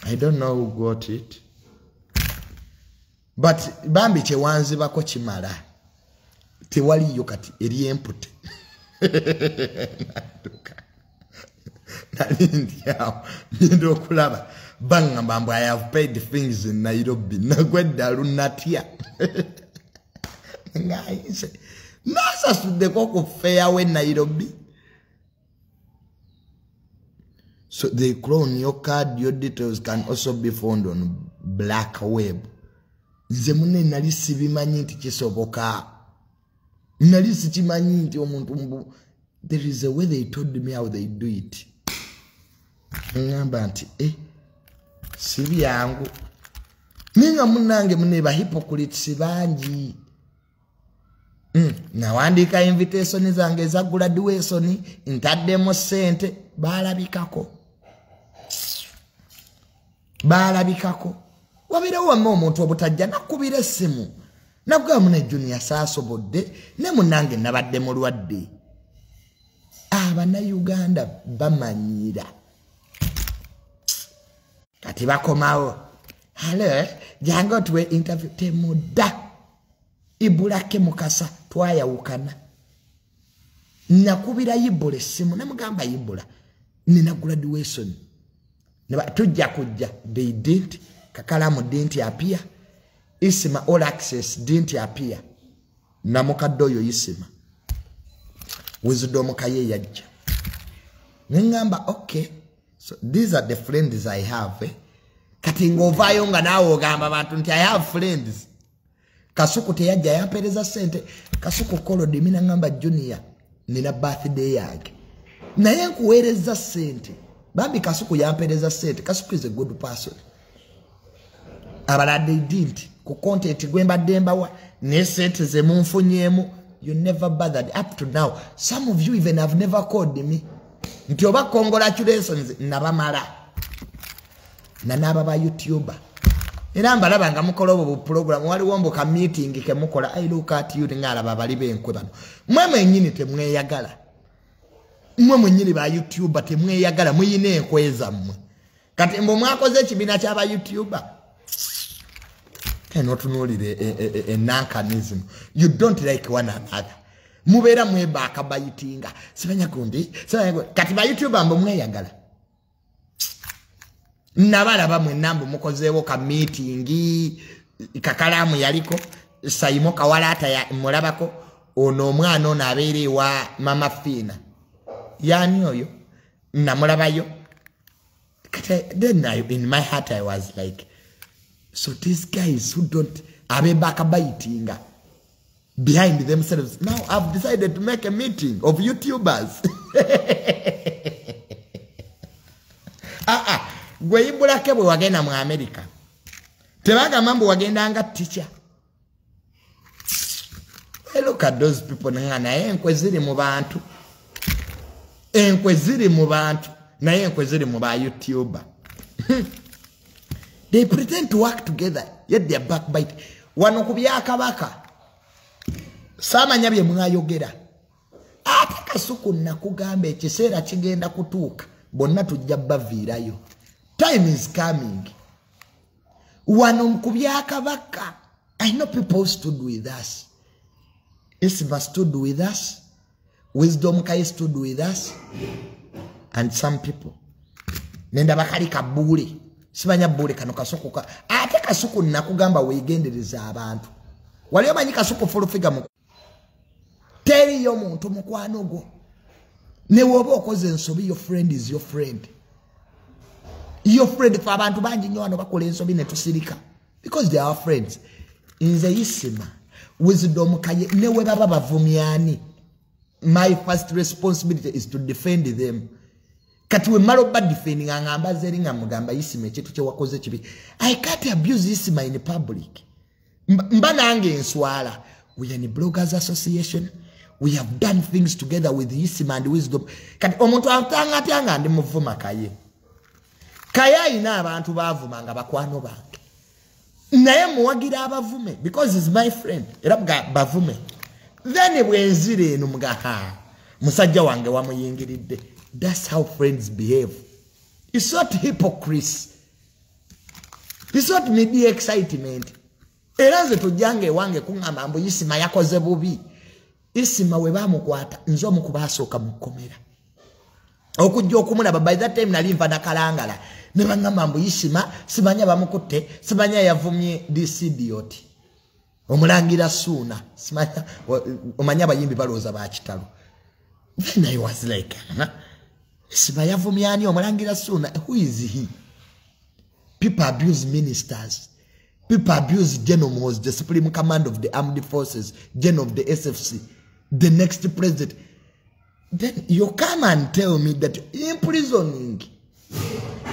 I don't know who got it. But bambi kyewanzibako kimala. Tewaliyo kati eri empute. Nadduka. Nali ndi awo, ngenda okulaba. Baŋŋamba mbu I have paid things in Nairobi. Nagwa eddalu natya. Ng'ayise. Nasasuddeko ku fairway Nairobi. So they clone your card, your details can also be found on black web. Nze munne nali sibimanyi nti kisoboka. Nali sikimanyi nti omuntu mbu. There is a way they told me how they do it. Ngamba nti si byangu. Ninga munnange munne ba hypocrites bangi. Nawandiika invitation zange eza graduation, ntaddemu ssente, baalabikako. Baalabikako. Wabeerewo wamma omuntu obutajja nakubira essimu. Nakugamba munne Junior saasobodde, ne munnange nabadde mulwadde. Abannayuganda bamanyiira. Kati bakomawo. Hello, jangu otuwe interview temudda. Ibulake Mukasa twayawukana. Nakubira Ibula essimu namugamba Ibula nina graduation. Tujja kujja. They didn't. Kakalamu didn't appear. Isima all access didn't appear. Namukadde oyo Isima. Wisdom Kaye yajja. Nengamba okay, so these are the friends I have, eh? Kati ng'ovaayo nga naawe ogamba abantu nti I have friends. Kasuku teyajja yampeereza ssente. Kasuku kolodi mina ngamba Junior nina birthday yange naye nkuweereza ssente. Bambi Kasuku yampeereza ssente. Kasuku is a good person. Abalala they didn't. Ku content gwe mbadde mbawa ne ssente ze munfunyeemu, you never bothered up to now. Some of you even have never called me nti oba congratulations. Nabamala nanaba ba YouTuber era mbalaba nga mukola obwo program, waliwo mbu ka meeting ke mukola. I look at you ng'alaba bali benkwe bano. Mmwe mwennyini temweyagala, mmwe mwennyini ba YouTuber temweyagala, muyina enkwe zammwe. Kati mbu mwakoze ekibiina ky'aba YouTuber, notunuulire enankanism. You don't like one another, mubeera mwebaaka bayitinga simanya gundi simanya gundi. Kati ba YouTuber mbu mweyagala, nabalaba mwenna mbu mukozeewo ka meeting. Kakalaamu yaliko, Saimo Kawalaata mulabako, ono omwana ono abeera ewa Mama Fiina yaani oyo namulabayo. Kati then in my heart I was like, so these guys who don't abebaaka bayitinga behind themselves, now I've decided to make a meeting of YouTubers. Gwe Ibulake bwe wagenda mu America tebagamba mbu wagenda nga teacher. I look at those people nga naye enkwe ziri mu bantu, enkwe ziri mu bantu, naye enkwe ziri mu ba YouTuber. They pretend to work together yet they are backbite. Wano ku byakabaka saamanya bye mwayogera. Ate Kasuku nakugamba ekiseera kigenda kutuuka bonna tujja baviirayo. Time is coming. Wano ku byakabaka, I know people stood with us. Isma stood with us, Wisdom Kai stood with us, and some people. Nenda bakali kabule, simanya bule kano Kasuku ka. Ate Kasuku nakugamba weegendereza abantu. Wali omanyi Kasuku full figure mu. Teriyo muntu mukwano gwo. Ne woba okoze ensobi, your friend is your friend. Your friend for abantu bangi nnyo wano bakola ensobi ne tusirika because they are our friends. Nze Isima, Wisdom Kaye, ne we baba bavumyani, my first responsibility is to defend them. Kati we malo ba defending ngamba zeri nga mugamba Isima ekintu kye wakoze kibi. I can't abuse Isima in public. Mba nange nswala. We are in the Bloggers Association. We have done things together with Isima and Wisdom. Kati omuntu atanga atanga ndi muvuma Kaye. Kaye ayina abantu bavuma nga bakwano bange. Naye muwagira abavume because he's my friend. Era mga bavume. Then bwenzire eno mga ha musajja wange wamuyingiridde. That's how friends behave. It's not hypocrisy. It's not media excitement. Era nze tujjange wange kuŋŋamba mbu Isima yakoze bubi. Isima we bamukwata nze omu ku baasooka mu kkomera. Okujja okumulaba by that time nali nva nakalangala. Ne baŋŋamba mbu Isima simanya bamukutte, simanya yavumye this idiot. Omulangira Suuna, simanya omanya abayimbi balowooza ba kitalo. Then I was like, huh? Isima yavumye ani omulangira Suuna? Who is he? People abuse ministers. People abuse General Muhoozi, the Supreme Command of the Armed Forces, General of the SFC, the next president. Then you come and tell me that imprisoning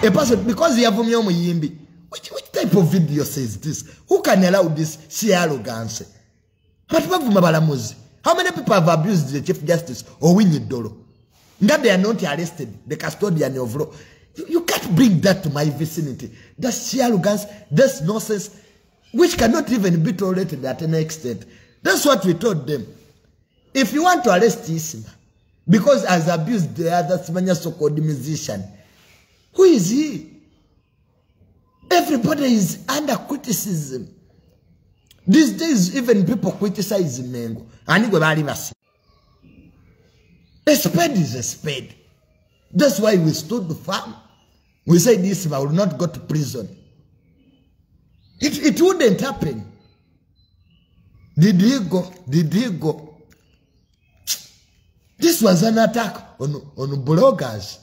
a person because yavumye omuyimbi. Which type of video says this? Who can allow this arrogance? But bavuma balamuzi. How many people have abused the Chief Justice or Owiny Dollo? Nga they are not arrested, the custodian of law. You can't bring that to my vicinity. That's arrogance, that's nonsense, which cannot even be tolerated at any extent. That's what we told them. If you want to arrest Isima, because has abused the other Simanya so-called musician, who is he? Everybody is under criticism. These days, even people criticize Mengo. A spade is a spade. That's why we stood firm. We said this, I will not go to prison. It wouldn't happen. Did he go? Did he go? This was an attack on bloggers.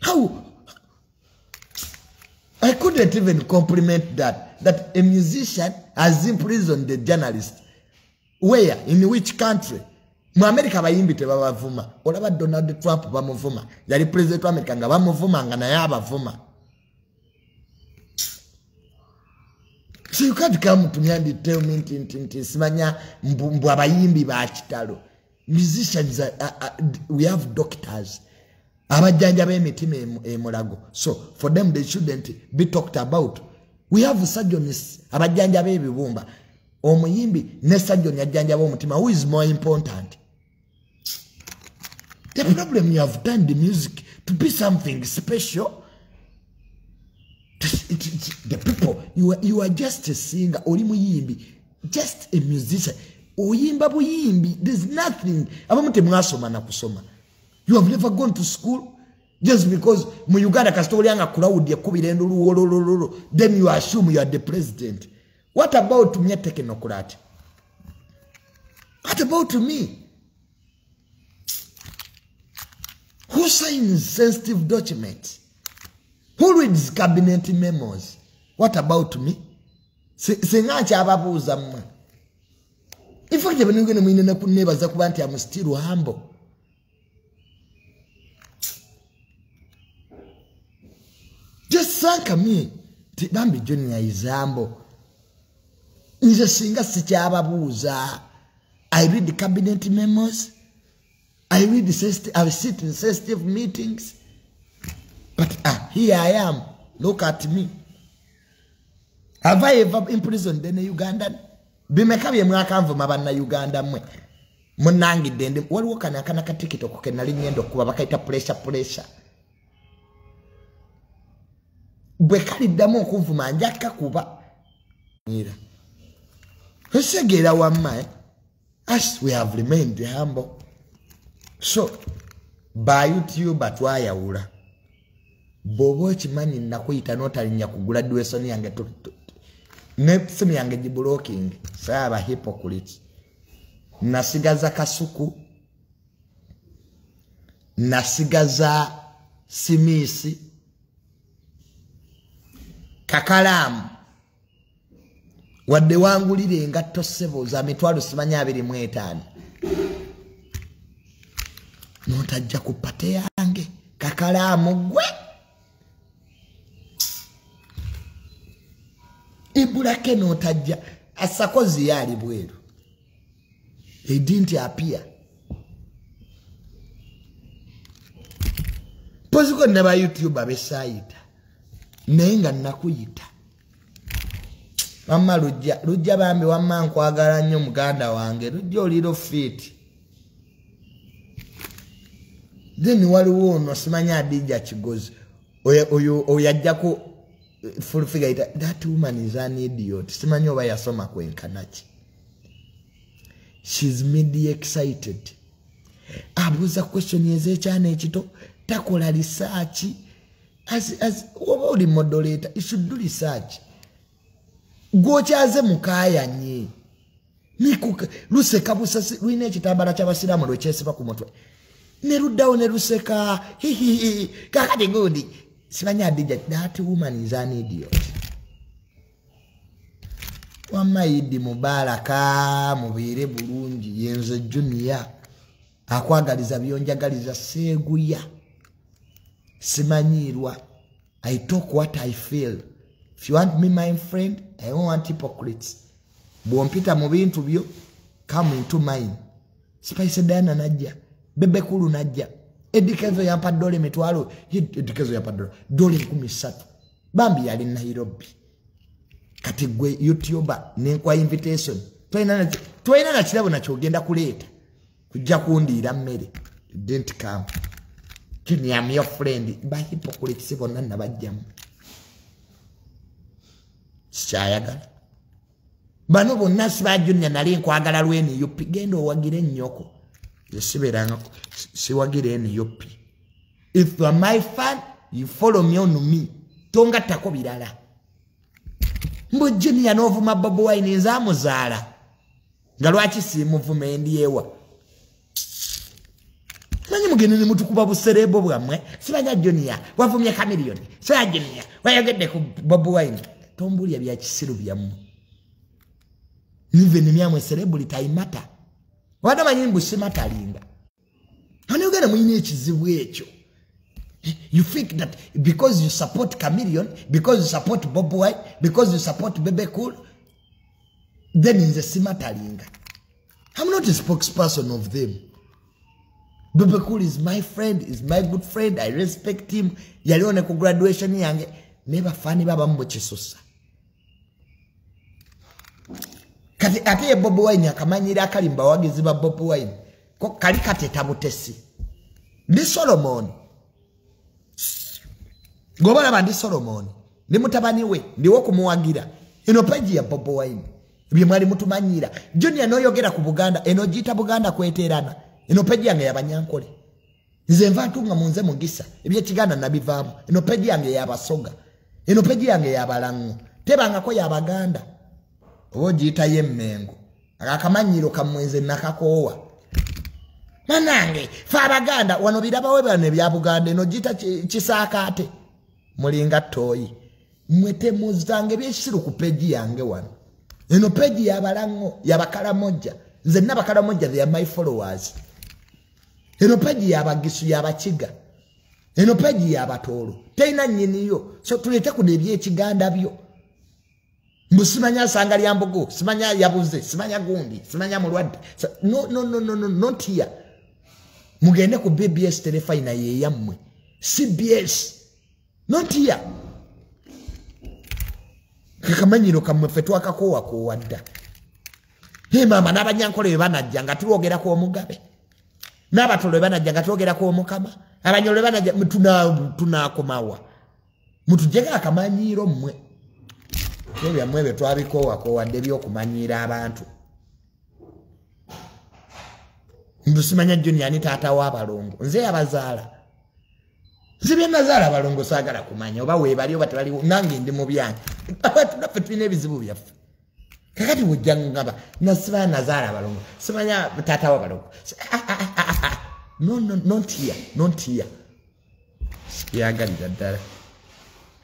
How? I couldn't even compliment that. That a musician has imprisoned the journalist. Where? In which country? Mu America bayimbi tebabavuma. Olaba Donald Trump bamuvuma. Yali president wa America nga bamuvuma nga naye abavuma. So you can't come to me and tell me nti simanya mbu abayimbi ba kitalo. Musicians we have doctors. Abajjanja b'emitima emulago. So for them they shouldn't be talked about. We have surgeons abajjanja b'ebibumba. Omuyimbi ne surgeon yajjanja b'omutima. Who is more important? The problem, you have done the music to be something special. The people, you are just a singer, oli muyimbi, just a musician. Oyimba buyimbi, there's nothing. Abamu temwasoma na kusoma. You have never gone to school just because mu Uganda kasita olyanga crowd yakubira endulu wolololo, then you assume you are the president. What about me technocrat? What about me? Who signs sensitive documents? Who reads cabinet memos? What about me? Singa kyababuuza mmwe. In fact, ebintu mwine kuneebaza kuba nti I'm still humble. Just thank me. Bambi Junior is humble. Nze singa sikyababuuza. I read the cabinet memos. I read the sensitive, I sit in sensitive meetings. But here I am. Look at me. Have I ever imprisoned any Ugandan? Bimeka bye mwakanvuma banna Uganda mmwe. Munnangidde ndi waliwo kano akana ka TikTok ke nali ngenda okuba bakayita pressure pressure. Bwe kaliddamu okunvuma nja kakuba. Era. Osegeera wamma, eh? As we have remained humble. So, ba YouTuber twayawula. Bw'oba okimanyi nakuyita n'otalinnya kugula duesoni yange ne simu yange giblocking. Saaba hypocrite. Nasigaza Kasuku. Nasigaza Simisi. Kakalaamu. Wadde wangulire engatto ssebo za mitwalo simanyi 25. N'otajja ku pate yange. Kakalaamu gwe. Ibulake n'otajja. Asakozi yali bweru. He didn't appear. Poziko ne ba YouTube abesaayita. Naye nga nakuyita. Wamma Lujja, Lujja bambi wamma nkwagala nnyo muganda wange. Lujja oliro fit. Then waliwo ono simanyi Adija Kigozi. Oyo yajjako full figure ita, that woman is an idiot. Simanyi oba yasoma kwenkana ki. She's media excited. Abuuza question ez'ekyana ekito, takola research. As oba oli moderator, you should do research. Gw'okyaze mukaayanye. Luseka busasi, lulina ekitambala ky'abasiraamu lwe kyesiba ku mutwe. Ne luddawo ne luseka, hihihi, kakati gundi. Simanyi Adija, that woman is an idiot. Wamma Idi Mubaraka, mubeere bulungi, yenze Junior. Akwagaliza byonjagaliza seeguya. Simanyiirwa. I talk what I feel. If you want me, my friend, I don't want hypocrites. Bw'ompita mu bintu byo, come into mine. Spice Diana najja, Bebe Cool najja. Eddy Kenzo yampa dola emitwalo, Eddy Kenzo yampa dola 3,000. Bambi yali Nairobi. Kati gwe YouTuber nenkwa invitation. Twalina na kirabo nakyo ogenda kuleeta. Kujja kundiira mmere. You didn't come. Junior, I'm your friend. Ba hypocrites bonna nabajjamu. Sikyayagala. Bano bonna si ba Junior nali nkwagala lwe NUP. Genda owagire nnyoko. Nze sibeerangako, siwagira NUP. If you are my fan, you follow me on me. Tongattako birala. Mbu Junior n'ovuma Bobi Wine nze amuzaala. Nga lwaki siimuvuma endi ewa? Manyi mugende ne mutukuba buserebo bwammwe. Simanya Junior wavumye Chameleone, simanya Junior wayogedde ku Bobi Wine. Tombulya bya kisiru byammwe. Nive nimyamwe celebrity imata. Wada manyi mbu simatalinga. Ani uganda muyina ekizibu ekyo. You think that because you support Chameleone, because you support Bobi Wine, because you support Bebe Cool, then nze simatalinga. I'm not a spokesperson of them. Bebe Cool is my friend, is my good friend. I respect him. Yalione ku graduation yange. Neba fani baba mbo chisusa. Kati ate ye Bobi Wine akamanyira akalimba wagizi ba Bobi Wine. Ko kali kateta butesi. Ndi Solomon. Gobala ba ndi Solomon. Ndi mutabani we, ndi wo kumuwagira. Eno page ya Bobi Wine. Ebye mwali mutumanyira. Junior noyogera ku Buganda, eno jita Buganda kweterana. Eno page yange yabanyankole. Nze nva ntunga munze mugisa. Ebye kiganda nabivaamu. Eno page yange yabasoga. Eno page yange yabalango. Tebangako yabaganda. Obo jita yemmengo. Akakamanyiro kamwenze nakakoowa. Manange, fa abaganda wano birabawe bano ebya Buganda eno jita kisaakaate. Mulinga toyi. Mwete muzange byekisiru ku page yange wano. Eno page yabalango, yabakalamoja. Nze nabakalamoja they are my followers. Eno page yabagisu yabakiga. Eno page yabatolo. Teina nnyiniyo. So tulete kuno ebyekiganda byo. Mbu simanya sanga lya mbugo, simanya yabuze, simanya gundi, simanya mulwadde. So, no, no, no, no, no, not here. Mugende ku BBS telefina ye yammwe. CBS. Not here. Kakamanyiro kamwe ffe twakakoowa koowa dda. Hey mama n'abanyankole bwe banajja nga tulwogera ku omugabe. N'abatolo bwe banajja nga twogera ku omukama. Abanyolo bwe banajja tunaakomawa. Mutujjeko akamanyiiro mmwe. Ebyo mmwe bye twabikoowa koowa dda eby'okumanyiira abantu. Mbu simanya Junior ani taata w'abalongo. Nze yabazaala. Nze bye nazaala abalongo saagala kumanya oba weebali oba tebaliwo, nange ndi mu byange. Abantu naffe tulina ebizibu byaffe. Kakati bw'ojja ngamba nasibanya nazaala abalongo, simanya taata w'abalongo. No, no, not here, not here. Siyagalira ddala.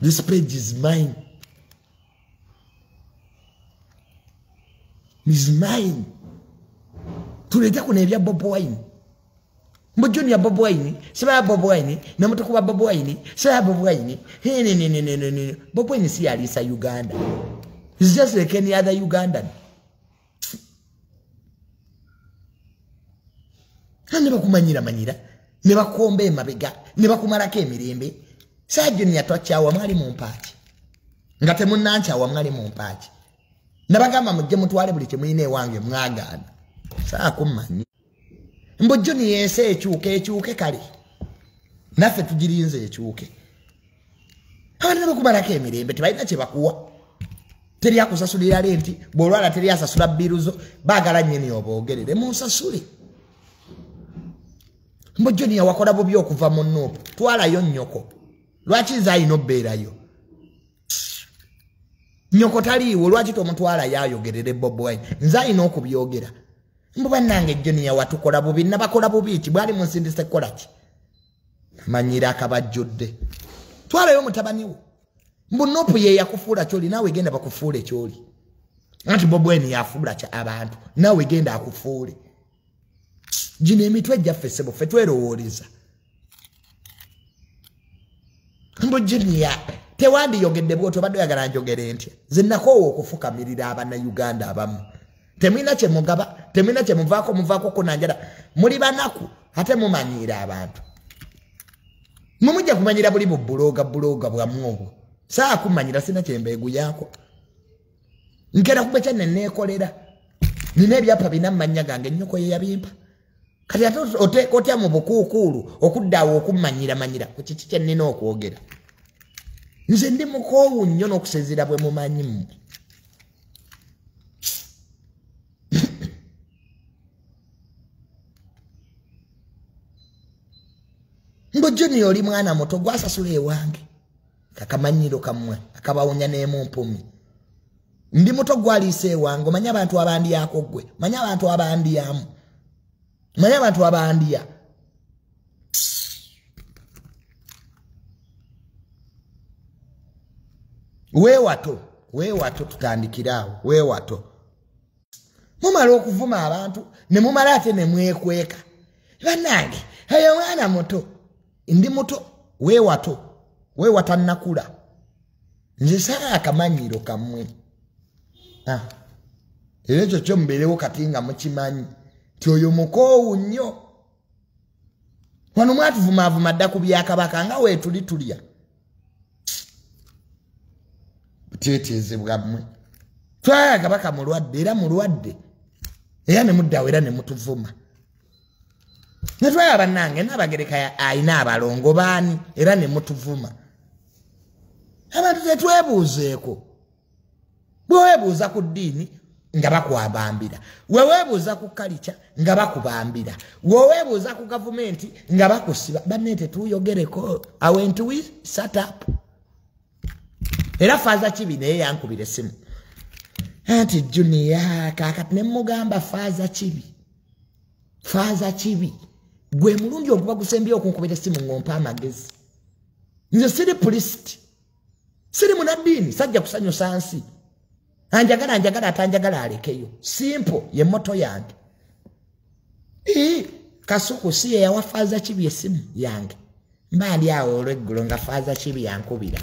This page is mine. Is mine. Tuleeta kuno ebya Bobi Wine. Mbu Junior Bobi Wine, simanya Bobi Wine, namutukuba Bobi Wine, simanya Bobi Wine. Hey, Bobi Wine si yaliisa Uganda. It's just like any other Ugandan. Ne bakumanyira manyira, ne bakomba emabega, ne bakumalako emirembe. Saa Junior twakyawa mwali mu mpaaki. Nga temunnankyawa mwali mu mpaaki. Nabagamba mujje mutwale buli kye mulina ewange mwagaana. Saakumanyi. Mbu Junior ensi ekyuke ekyuke kale. Naffe tugirinze ekyuke. Abantu ne bakumalako emirembe tebalina kye bakuwa. Teri akusasulira renti, bw'olwala teri asasula bbiruzo, baagala nnyini oboogerere munsasule. Mbu Junior wakola bubi okuva mu Nuupu, twalayo nnyoko. Lwaki nze alina obbeerayo? Nnyoko taliiwo, lwaki tomutwalayo ayogerere Bobi Wine? Nze alina okubyogera. Mbu bannange Junior watukola bubi, nabakola bubi ki? Bwali munsindise kukola ki? Manyira akabajjudde. Twalayo mutabani wo. Mbu Nuupu ye yakufuula ky'oli, naawe genda bakufuule ky'oli. Anti Bobi Wine yafuula kya abantu, naawe genda akufuule. Gino emitwe gyaffe ssebo ffe twerowooleza. Mbu Junior tewandiyogedde bw'otyo, obadde oyagala njogere ntya? Nze nakoowa okufukamirira Abannayuganda abamu. Temulina kye mugaba, temulina kye muvaako, muvaako kunanjala. Muli banaku ate mumanyiira abantu. Mumujja kumanyira buli bubuloga buloga bwammwe obwo. Saakumanyira sina kye mbeeguyaako. Nkera kubekya ne neekolera. Nina ebyapa bina mu mannya gange, nnyoko ye yabimpa. Kati ate oteeka otya mu bukuukuulu okudda awo okummanyira manyira ku kiki kye nnina okwogera? Nze ndi mukoowu nnyo n'okusinziira bwe mumanyi mmwe. Mbu Junior oli mwana muto gwasasula ewange. Kakamanyiro kammwe akabawonya n'emumpumi. Ndi muto gwaliisa ewange, omanyi abantu abandyako ggwe, omanyi abantu abandyamu, omanyi abantu abandya. Weewato, weewato, tutandikiraawo, weewato. Mumala okuvuma abantu ne mumala ate ne mwekweka. Bannange, eyo mwana muto, ndi muto, weewato, weewata nnakula. Nze saagala akamanyiro kammwe. Era ekyo kyo mubeerewo kati nga mukimanyi nti oyo mukoowu nnyo. Wano mwatuvumaavuma dda ku byakabaka nga weetuli tulya. Buteeteeze bwammwe. Twagala kabaka mulwadde era mulwadde. Era ne muddawo era ne mutuvuma. Ne twagala bannange Nnabagereka alina abalongo baani era ne mutuvuma. Abantu tetwebuuzeeko. Bwe weebuuza ku ddiini nga bakwabambira. We weebuuza ku culture nga bakubambira. We weebuuza ku gavumenti nga bakusiba. Banne tetuyogereko. I went we sat up. Era Faaza Kibi naye yankubira essimu. Anti Junior kaakati ne mugamba Faaza Kibi. Faaza Kibi. Gwe mulungi okuba gusembye okunkubira essimu ng'ompa amagezi. Nze siri priest. Siri munaddiini, sajja kusanyusa nsi. Anjagala anjagala atanjagala alekeyo. Simple ye motto yange. Kasuku si ye yawa Faaza Kibi essimu yange. Mba ndi awo olweggulo nga Faaza Kibi yankubira.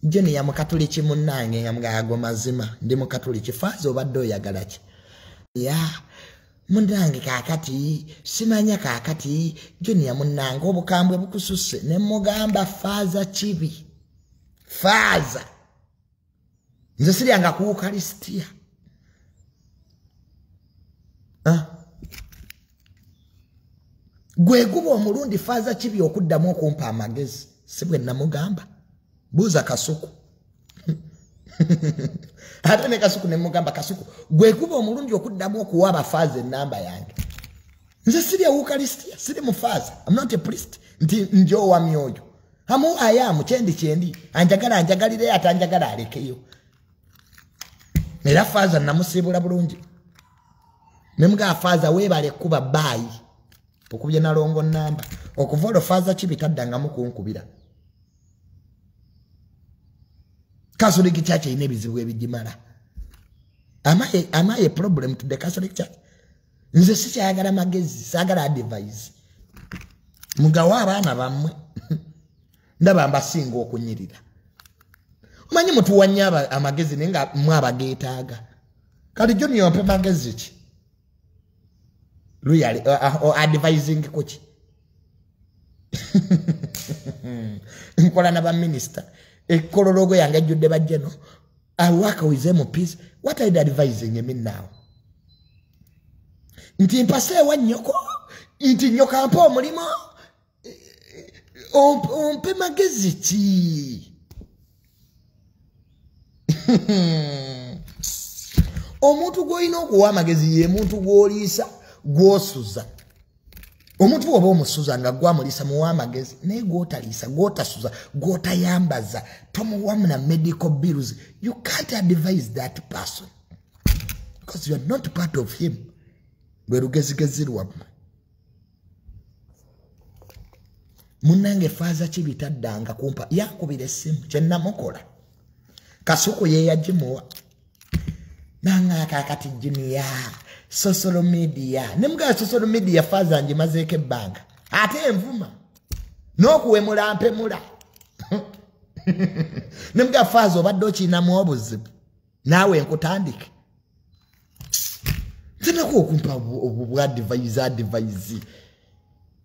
Junior mukatuliki munnange nga mugaago mazima ndi mukatuliki. Faaza obadde oyagala ki? Ya munnange kaakati simanya kaakati Junior munnange obukambwe bukususse. Ne mugamba Faaza Kibi. Faaza. Nze siryanga ku Eucharistia. Gwe guba omulundi Faaza Kibi okuddamu okumpa amagezi. Si bwe namugamba. Buuza Kasuku. Ate ne Kasuku ne mugamba Kasuku gwe guba omulundi okuddamu okuwa abafaaza ennamba yange. Nze sirya Eucharistia, siri mufaaza. I'm not a priest. Nti njowa myoyo. Hamu ayamu kyendi kyendi. Anjagala anjagalire atanjagala alekeyo. Era Faaza namusiibula bulungi. Ne mugamba Faaza weebale kuba baayi. Okubye nalongo nnamba. Okuva olwo Faaza Kibi taddangamu kunkubira. Catholic Church erina ebizibu ebigimala. Am I a problem to the Catholic Church? Nze sikyayagala magezi, saagala advice. Mugawa abaana bammwe. Ndaba mbasinga okunyirira. Omanyi mutuwa nnyo amagezi naye nga mmwe abageetaaga. Kati Junior ompe magezi ki? Really, or advising ku ki? Nkola na baminisita. Ekolologo yange ejjudde bajjeno. I work with MPs. What are you advising me now? Nti mpaseewa nnyoko, nti nnyoko ampa omulimu, ompe magezi ki? Omuntu gw'olina okuwa amagezi ye muntu gw'oliisa, gw'osuza. Omuntu bw'oba omusuza nga gwamuliisa muwa amagezi, naye gw'otaliisa, gw'otasuza, gw'otayambaza, tomuwa na medical bills. You can't advise that person because you are not part of him. Gwe lugezigezi lwammwe. Munnange Faaza Kibi taddanga kumpa, yankubira essimu kye namukola. Kasuku ye yagimuwa. Nanga kaakati Junior, social media. Ne mugamba social media Faaza ngimazeeko ebbanga. Ate envuma. N'okuwemula mpemula. Ne mugamba Faaza obadde okirinamu obuzibu. Naawe nkutandike. Tenako okumpa obwa advice.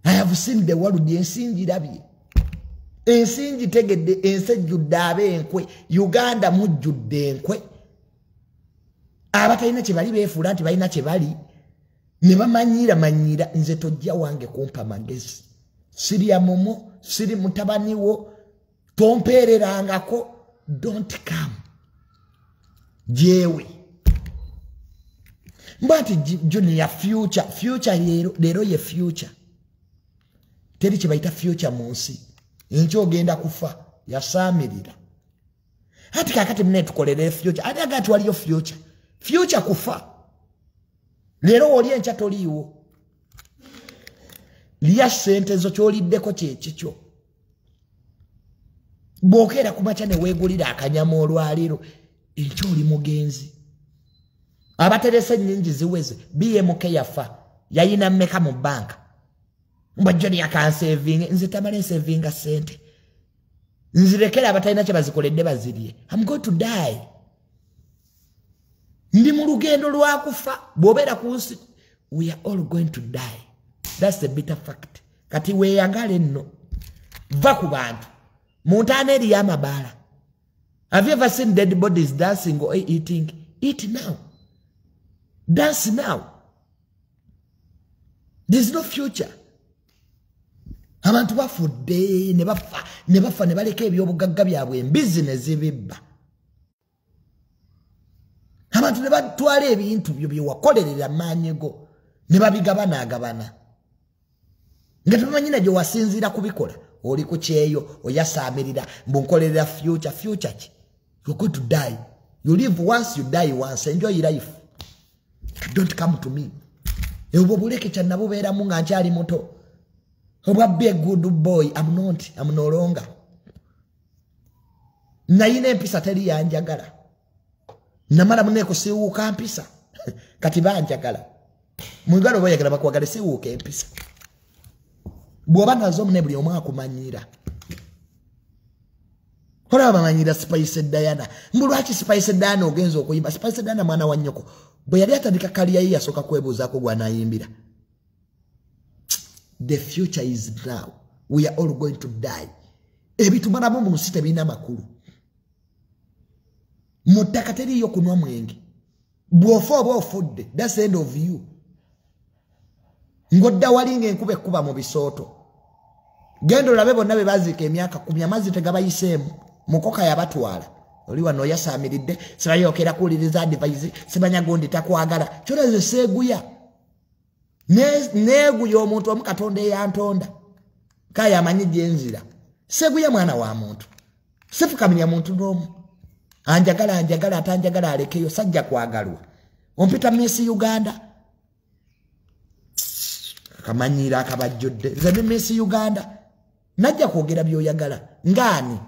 I have seen the world, ensi ngirabye. Ensi ngitegedde, ensi ejjudde ab'enkwe. Uganda mujjudde enkwe. Abatalina kye bali beefuula nti balina kye bali. Ne bamanyiira manyiira nze tojja wange kumpa magezi. Sirya mumo, siri mutabani wo, tompeererangako, don't come. Jewe. Mba nti Junior future, future leero, leero ye future. Teri kye bayita future mu nsi. Enkya ogenda kufa, yasaamirira. Ati kaakati munne tukolere future, ate agati waliyo future. Future kufa. Leero oli enkya toliiwo. Lya ssente zo ky'oliddeko kye kikyo. Bw'okeera ku makya ne weegulira akanyama olwaleero, enkya oli mugenzi. Abaterese ennyingi ziweze. BMK yafa, yayina mmeka mu bbanka? Mbwa Joni akansevinga, nze tamale nsevinga ssente. Nzirekera abatalina kye bazikoledde bazirye. I'm going to die. Ndi mu lugendo lwa kufa. Bw'obeera ku nsi, we are all going to die. That's the bitter fact. Kati weeyagale nno. Va ku bantu. Mu ntaana eriyo amabaala. Have you ever seen dead bodies dancing or eating? Eat now. Dance now. There's no future. Abantu bafudde ne bafa ne bafa ne baleka ebyobugagga byabwe, embizi ne zibibba. Abantu ne batwala ebintu byo bye wakolerera amaanyi go ne babigabanaagabana. Nga tebamanyi na gye wasinziira kubikola. Oli ku kyeyo oyasaamirira mbu nkolerera future. Future ki? You're going to die. You live once, you die once. Enjoy life. Don't come to me. Obwo buleke kyannabubeeramu nga nkyali muto. Obwa be a good boy. I'm not. I'm no longer. Nayina empisa teri yanjagala. Namala munne kusiiwuuka mpisa. Kati banjagala. Mu Uganda oba oyagala bakwagale, siiwuuka empisa. Bw'oba nazo munne buli omu akumanyira. Olaba bamanyira Spice Diana. Mbu lwaki Spice Diana ogenza okuyimba? Spice Diana mwana wa nnyoko. Bwe yali atandika career ye yasooka kwebuuzaako gw'anaayimbira. The future is now. We are all going to die. Ebitumalamu mu nsi tebirina makulu. Mu ttaka teriiyo kunwa mwenge. Bw'ofa oba ofudde, that's the end of you. Ng'odda wali ng'enkuba ekkuba mu bisooto. Genda olabe bonna be baziika emyaka 10, amazzi tegabayiseemu. Mukoka yabatwala. Oli wano oyasaamiridde, sibayokera kuwuliriza advice, simanya gundi takwagala. Kyona nze seeguya. Neeguya omuntu omu Katonda eyantonda. Kaya amanyi gye nzira. Seeguya mwana wa muntu. Sifukamira muntu n'omu. Anjagala anjagala, atanjagala alekeyo, sajja kwagalwa. Ompita Miss Uganda. Akamanyiiro akabajjudde. Nze ndi Miss Uganda. Najja kwogera by'oyagala. Ngaani?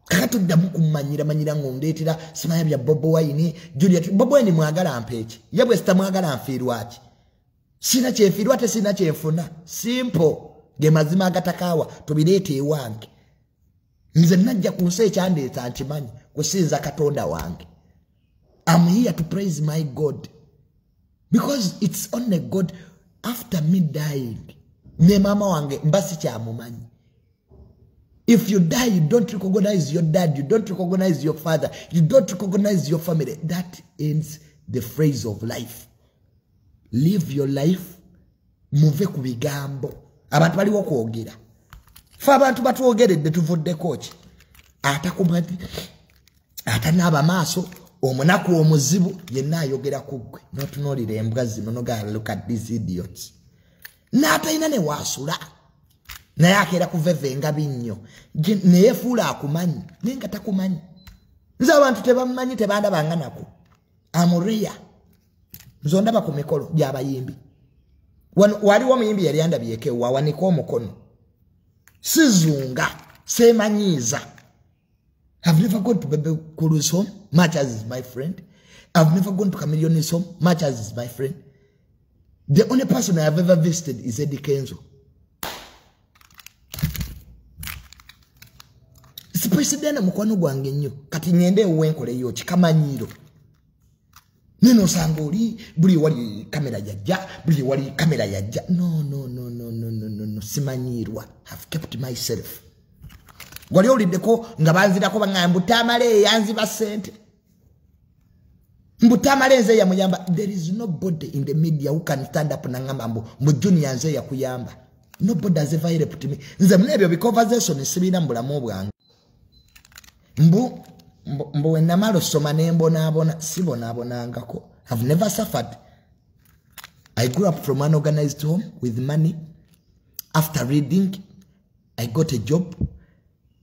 Kakatuddamu kummanyira manyira ng'ondeetera simanya bya Bobi Wine, Juliet. Bobi Wine mwagala mpa eki? Ye bwe sitamwagala nfiirwa ki? Sina kyenfiirwa ate sina kyenfuna. Simple. Ge mazima agatakaawa tubireete ewange. Nze najja ku nsi ekyandeeta nkimanyi kusinza Katonda wange. I'm here to praise my God. Because it's only God after me dying. Ne mama wange mba sikyamumanyi. If you die, you don't recognize your dad, you don't recognize your father, you don't recognize your family. That ends the phrase of life. Live your life. Muve ku bigambo. Abantu baliwo kwogera. Ffe abantu batwogeredde tuvuddeko ki? Atakumanyi, atanaaba maaso, omunaku omuzibu yenna ayogera ku ggwe. N'otunuulira embwa zino n'ogamba look at these idiots. N'atalina ne waasula. Naye akeera kuvevenga binnyo. Neyefuula akumanyi, naye nga takumanyi. Nze abantu tebammanyi, tebandabanga nako. Amureya. Nze ondaba ku mikolo gy'abayimbi. Waliwo omuyimbi yali andabyeko ewa, awanika omukono. Sizunga, seemanyiiza. I've never gone to Bebe Cool's home, much as is my friend. I've never gone to Chameleone's home, much as is my friend. The only person I have ever visited is Eddie Kenzo. Spice Diana mukwano gwange nnyo. Kati ngende ewuwe nkoleyo ki? Kamanyiiro. Neno osanga oli buli wali kamera yajja, buli wali kamera yajja. No, no, no, no, no, no, no, no. Simanyiirwa. I've kept myself. Wali owuliddeko nga banzirako baŋŋamba mbu Tamale yanziba ssente. Mbu Tamale nze yamuyamba. There is nobody in the media who can stand up n'aŋŋamba mbu Junior nze yakuyamba. Nobody has ever helped me. Nze muna ebyo bi conversation sibirina mu bulamu bwange. Mbu we namala osoma ne mbonaabona, sibonaabonangako. I've never suffered. I grew up from an organized home with money. After reading, I got a job.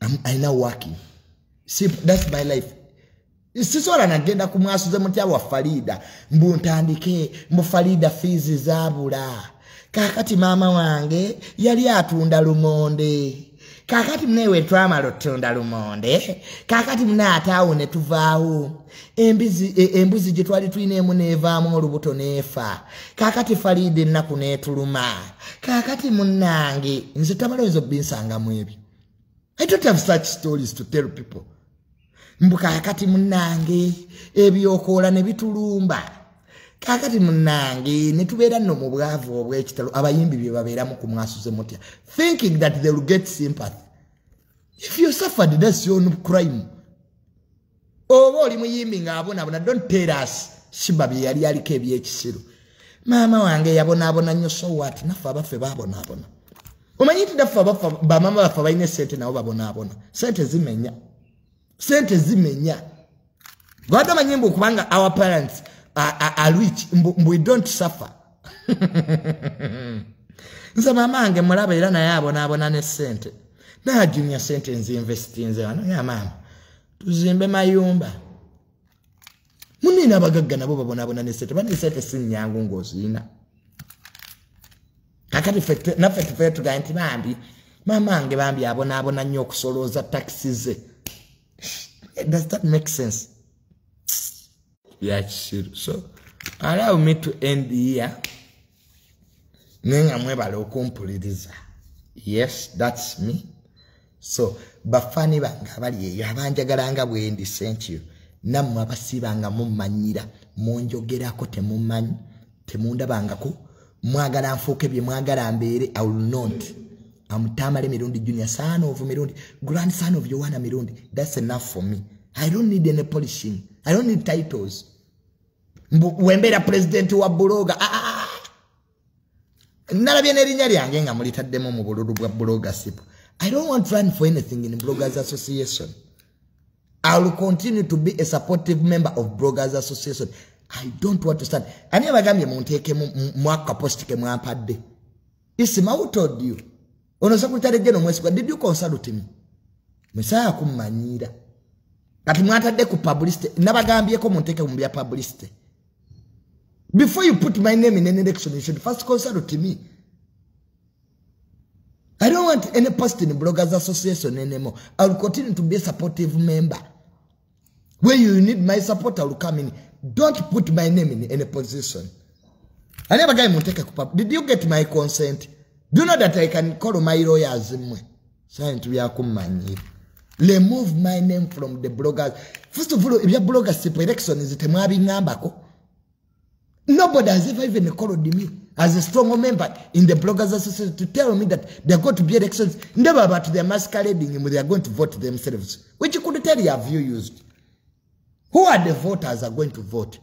I'm now working. See, that's my life. Sisobola nagenda ku mwasuze mutya wa Farida. Mbu ntandike, mbu Farida fees zaabula. Kaakati maama wange yali atunda lumonde. Kakati mnewe twamala otunda lumonde, kakati mne ataawo ne tuvaawo, embuzi gye twali tulina emu n'evaamu olubuto n'efa, kakati Farida ennaku n'etuluma, kakati munnange nze tamala oyinza obinsangamu ebyo. I don't have such stories to tell people. Mbu kakati munnange ebyokoola ne bitulumba, kakati munnange ne tubeera nno mu bwavu obw'ekitalo. Abayimbi bye babeeramu ku mwasuze mutya, thinking that they will get sympathy. If you suffered, that's your own crime. Oba oli muyimbi ng'abonaabona, don't tell us Sheebah bye yali aliko ebyekisiru. Maama wange yabonaabona nnyo, so what? Naffe abaffe babonaabona. Omanyi nti naffe abaffe bamaama baffe balina esente nabo babonaabona. Sente zimenya, sente zimenya. Lwaki omanyi mbu kubanga our parents are rich, mbu we don't suffer? Nze maama wange mulaba era naye abonaabona ne sente. Najunya sente nzinvestinze wano ya maama tuzimbe mayumba. Munene abagagga nabo babonaabona ne sente. Bane sente si nnyangu ng'ozirina. Kakati naffe tufe tugaye nti bambi maama wange bambi abonaabona nnyo okusolooza takisi ze. Does that make sense? Byakisiru. So allow me to end here, naye nga mwebala okumpuliriza. Yes, that's me. So bafaani bange abali eyo abanjagala nga bwendi, thank you. Nammwe abasiibanga mummanyira, munjogerako, temumanyi, temundabangako, mwagala nfuuke bye mwagala mbeere, I will not. I'm Tamale Mirundi Junior, son of Mirundi, grandson of Yohana Mirundi. That's enough for me. I don't need any polishing. I don't need titles. Wembeera president wa blogger. Ah, ah, ah. Nalabye n'erinnya lyange nga mulitaddemu mu bululu bwa bloggership. I don't want to run for anything in Bloggers Association. I will continue to be a supportive member of Bloggers Association. I don't want to stand. Ani abagambye munteekemu mwaka post ke mwampadde? Isima, who told you? Ono Secretary General Mwesigwa, did you consult me? Mesaya kummanyira. Kati mwatadde ku publicity, nabagambyeko munteeke mu bya publicity. Before you put my name in any election, you should first consult me. I don't want any post in the Bloggers Association anymore. I will continue to be a supportive member. When you need my support, I will come in. Don't put my name in any position. I never got munteeke ku pub. Did you get my consent? Do you know that I can call my lawyers? Sign to byakummanyira. Remove my name from the bloggers. First of all, if your bloggers election is temwabiŋŋambako. Nobody has ever even called me as a strong member in the Bloggers Association to tell me that there are going to be elections. Never about they are masquerading and they are going to vote themselves. Which you could tell you have you used. Who are the voters are going to vote?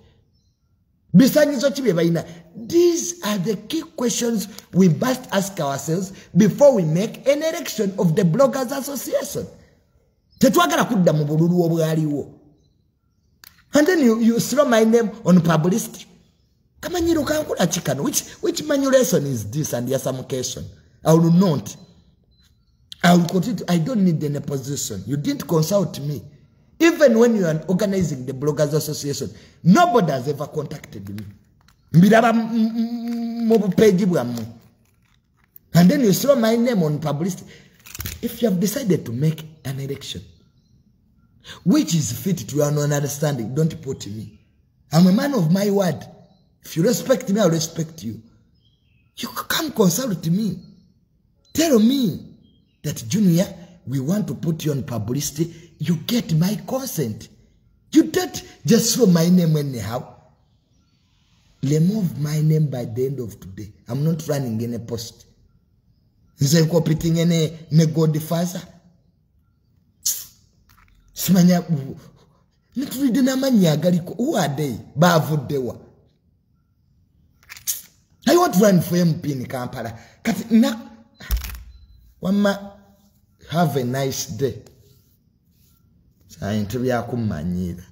Bisanyizo ki bye balina? These are the key questions we must ask ourselves before we make an election of the Bloggers Association. Tetwagala kudda mu bululu obwaliwo. And then you throw my name on publicity. Kamanyiro kankola ki kano. Which manipulation is this and the? I will not. I will continue. I don't need any position. You didn't consult me. Even when you are organizing the Bloggers Association, nobody has ever contacted me. Mbiraba mu page bwammwe. And then you throw my name on publicity. If you have decided to make an election, which is fit to your own understanding, don't put me. I'm a man of my word. If you respect me, I'll respect you. You come consult me. Tell me that, "Junior, we want to put you on publicity." You get my consent. You don't just throw my name anyhow. Remove my name by the end of today. I'm not running any post. Nze competing ne godfather. Simanya netulidde n'amannya agaliko. Who are they? Bavuddewa? I want to run for MP in Kampala. Kati na wamma, have a nice day. Sayintu byakumanyira.